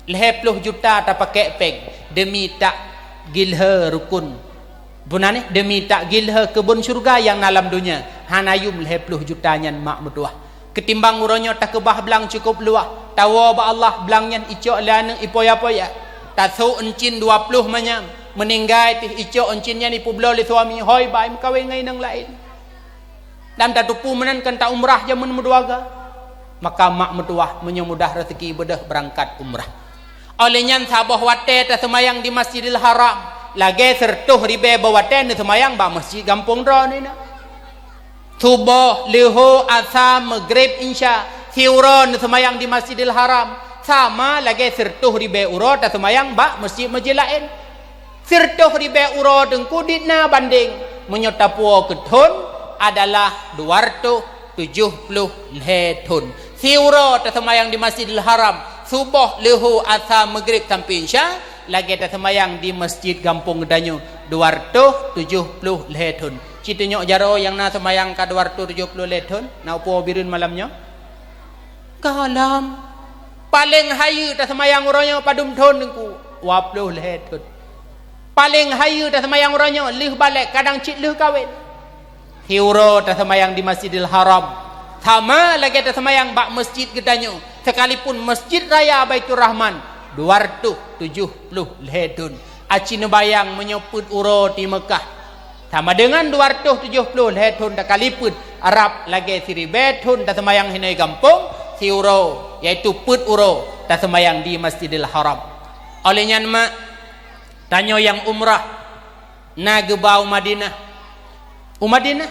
Lhée ploh juta tapakée péng deumi tak gilhée rukun. Bunan eh, deumi tak gilhée keubon syurga nyang na lam donya, hana yum lhée ploh juta nyan mak meutuwah. Keutimbang uroe nyoe takeubah blang cukôp luwah, tawoe bak Allah, blang nyan icok lé aneuëk ipoya-poya. Tasok euncin dua ploh manyam, meuninggai pih icok euncin nyan ipeubloe lé suami, "Hôi bai, meukawen ngon inong laén." Dan tateupeue meunan kan ta umrah jameun meudua ga. Maka mak meutuwah, meunyoe mudah raseuki beudôh beurangkat umrah. Óh lheueh nyan saboh watée taseumayang di Masjidil Haram, lagée sireutôh ribée boh watée neuseumayang bak masjid gampông droeneuh na. Suboh, leuhô, asa, meugreb, insya, siuroe neuseumayang di Masjidil Haram, sama lagée sireutôh ribée uroe taseumayang bak masjid-masjid laén. Sireutôh ribée uroe teungku dit na bandeng, meunyoe tapuwoe keu thon adalah dua reutôh tujoh ploh lhée thon. Siuroe taseumayang di Masjidil Haram, suboh, leuhô, asa, meugreb sampoe insya, lagée taseumayang di masjid gampông geutanyoe dua reutôh tujoh ploh lhée thon. Ci tunyok jaroe nyang na seumayang ka dua reutôh tujoh ploh lhée thon, na upo Bireuen malam nyoe? Gohlom. Paleng hayeue taseumayang uroe nyoe padum thon teungku? Dua ploh lhée thon. Paleng hayeue taseumayang uroe nyoe lheueh balek, kadang cit lheueh kawen. Siuroe taseumayang di Masjidil Haram, sama lagée taseumayang bak masjid geutanyoe, sekalipun Masjid Raya Baiturrahman, dua reutôh tujoh ploh lhée thon. Aci neubayang meunyoe peuet uroe di Meukah, sama deungon dua reutôh tujoh ploh lhée thon takali peuet, rab lagée siribée thon taseumayang hinoe gampông, siuroe, yaitu peuet uroe taseumayang di Masjidil Haram. Óh lheueh nyan mak, tanyoe nyang umrah na geuba u Madinah. U Madinah,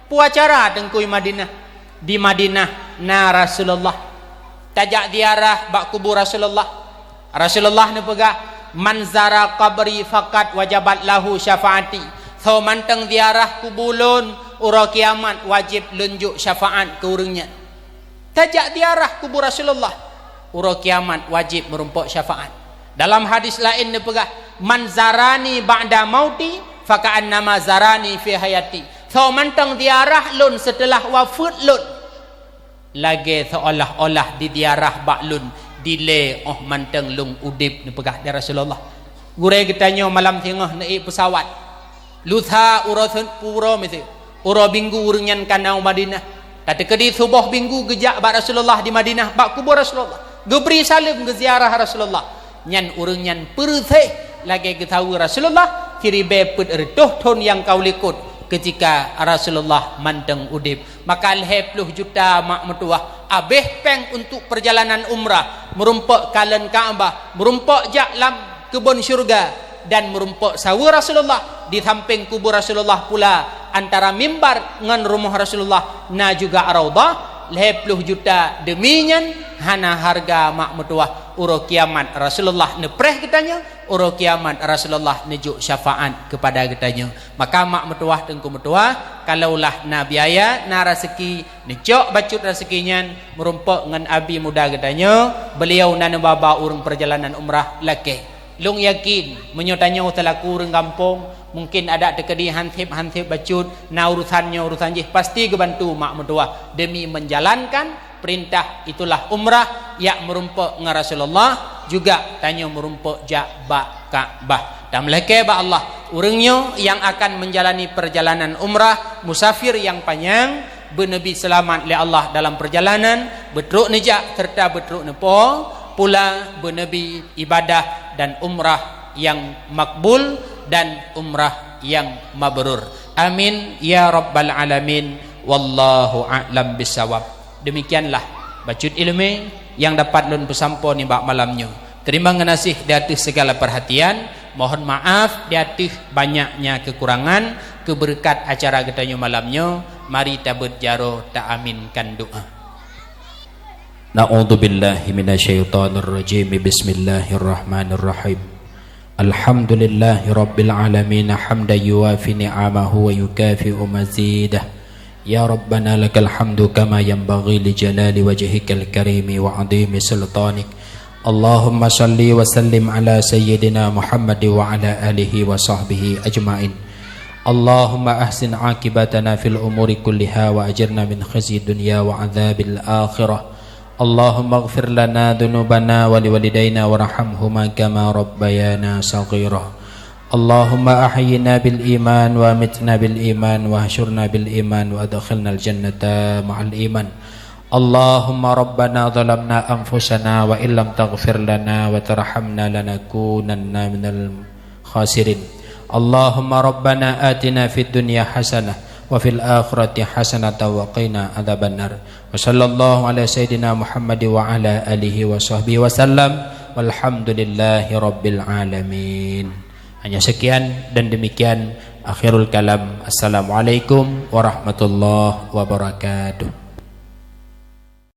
peue acara teungku i Madinah? Di Madinah na Rasulullah. Tajak ziarah bak kubu Rasulullah. Rasulullah neupeugah, "Man zara qabri faqad wajabat lahu syafaati." Soe mantong ziarah kubu lôn, uroe kiamat wajéb lôn jok syafaat keu ureuëng nyan. Tajak ziarah kubu Rasulullah, uroe kiamat wajéb meurumpok syafaat. Dalam hadis laén neupeugah, "Man zarani ba'da mauti, faka'annama zarani fi hayati." Soe mantong ziarah lôn seuteulah wafeuet lôn, lagée seolah-olah diziarah bak lôn dilée óh mantong lôn udeb, neupeugah di Rasulullah. Gurée geutanyoe malam singoh neuék peusawat. Lusa uroe sen-, uroe miseue, uroe Minggu ureuëng nyan ka na u Madinah. Tateukeudi suboh Minggu geujak bak Rasulullah di Madinah, bak kubu Rasulullah. Geubri saleuem, geuziarah Rasulullah. Nyan ureuëng nyan peureuséh lagée geusaweue Rasulullah, siribée peuet reutôh thon nyang ka u likot, keutika Rasulullah mantong udeb. Maka lhée ploh juta mak meutuwah habéh péng untuk perjalanan umrah, meurumpok kalon Ka'bah, meurumpok jak lam keubon syeuruga, dan meurumpok saweue Rasulullah. Di sampéng kubu Rasulullah pula, antara mimbar ngon rumoh Rasulullah na juga Raudhah. Lhée ploh juta deumi nyan hana hareuga mak meutuwah. Uroe kiamat Rasulullah neupreh geutanyoe, uroe kiamat Rasulullah neujok syafaat keupada geutanyoe. Maka mak meutuwah, teungku meutuwah, kalaulah na biaya, na raseuki, neucok bacut raseuki nyan meurumpok ngon abi muda geutanyoe, beuliau na neuba-ba ureuëng peurjalanan umrah lakée. Lôn yakin, meunyoe tanyoe seulaku ureuëng gampông, mungkin adak teukeudi hanseb-hanseb bacut, na urusan nyoe urusan jih, pasti geubantu mak meutuwah demi menjalankan perintah, itulah umrah, jak meurumpok ngon Rasulullah, juga tanyoe meurumpok jak bak Ka'bah. Dan meulakée bak Allah, ureuëng nyoe nyang akan menjalani perjalanan umrah, musafir nyang panyang, beuneubri seulamat lé Allah dalam perjalanan, beutrok neujak serta beutrok neupo, pula beuneubri ibadah dan umrah nyang makbul dan umrah nyang mabrur. Amin ya rabbal alamin. Wallahu a'lam bissawab. Demikianlah bacut iéleumé nyang dapat lôn peusampoe nibak malam nyoe. Terima geunaséh di ateueh segala perhatian. Mohon maaf di ateueh banyaknya kekurangan. Keubeureukat acara geutanyoe malam nyoe, mari tabeuet jaroe taaminkan doa. Na'udzubillahi minasyaitonirrajim. Bismillahirrahmanirrahim. Alhamdulillahi rabbil alamin, hamdan yuwafi ni'amahu wa yukafi'u mazidah. Ya Rabbana lakal hamdu kama yanbaghi li jalali wajhikal karimi wa 'azimi sultanik. Allahumma shalli wa sallim ala sayyidina Muhammad wa ala alihi wa sahbihi ajmain. Allahumma ahsin aqibatana fil umuri kulliha wa ajirna min khizyi dunya wa adzabil akhirah. Allahumma ighfir lana dzunubana wa liwalidaina warhamhuma kama rabbayana shaghira. Allahumma ahyina bil iman wa amitna bil iman wa hasyurna bil iman wa adkhilnal jannata ma'al iman. Allahumma rabbana zalamna anfusana wa illam taghfir lana wa tarhamna lanakunanna minal khasirin. Allahumma rabbana atina fid dunya hasanah wa fil akhirati hasanatan wa qina adzabannar. Wa sallallahu ala sayyidina Muhammad wa ala alihi wa sahbihi wa sallam. Walhamdulillahi rabbil alamin. Hanya sekian dan demikian akhirul kalam. Assalamualaikum warahmatullahi wabarakatuh.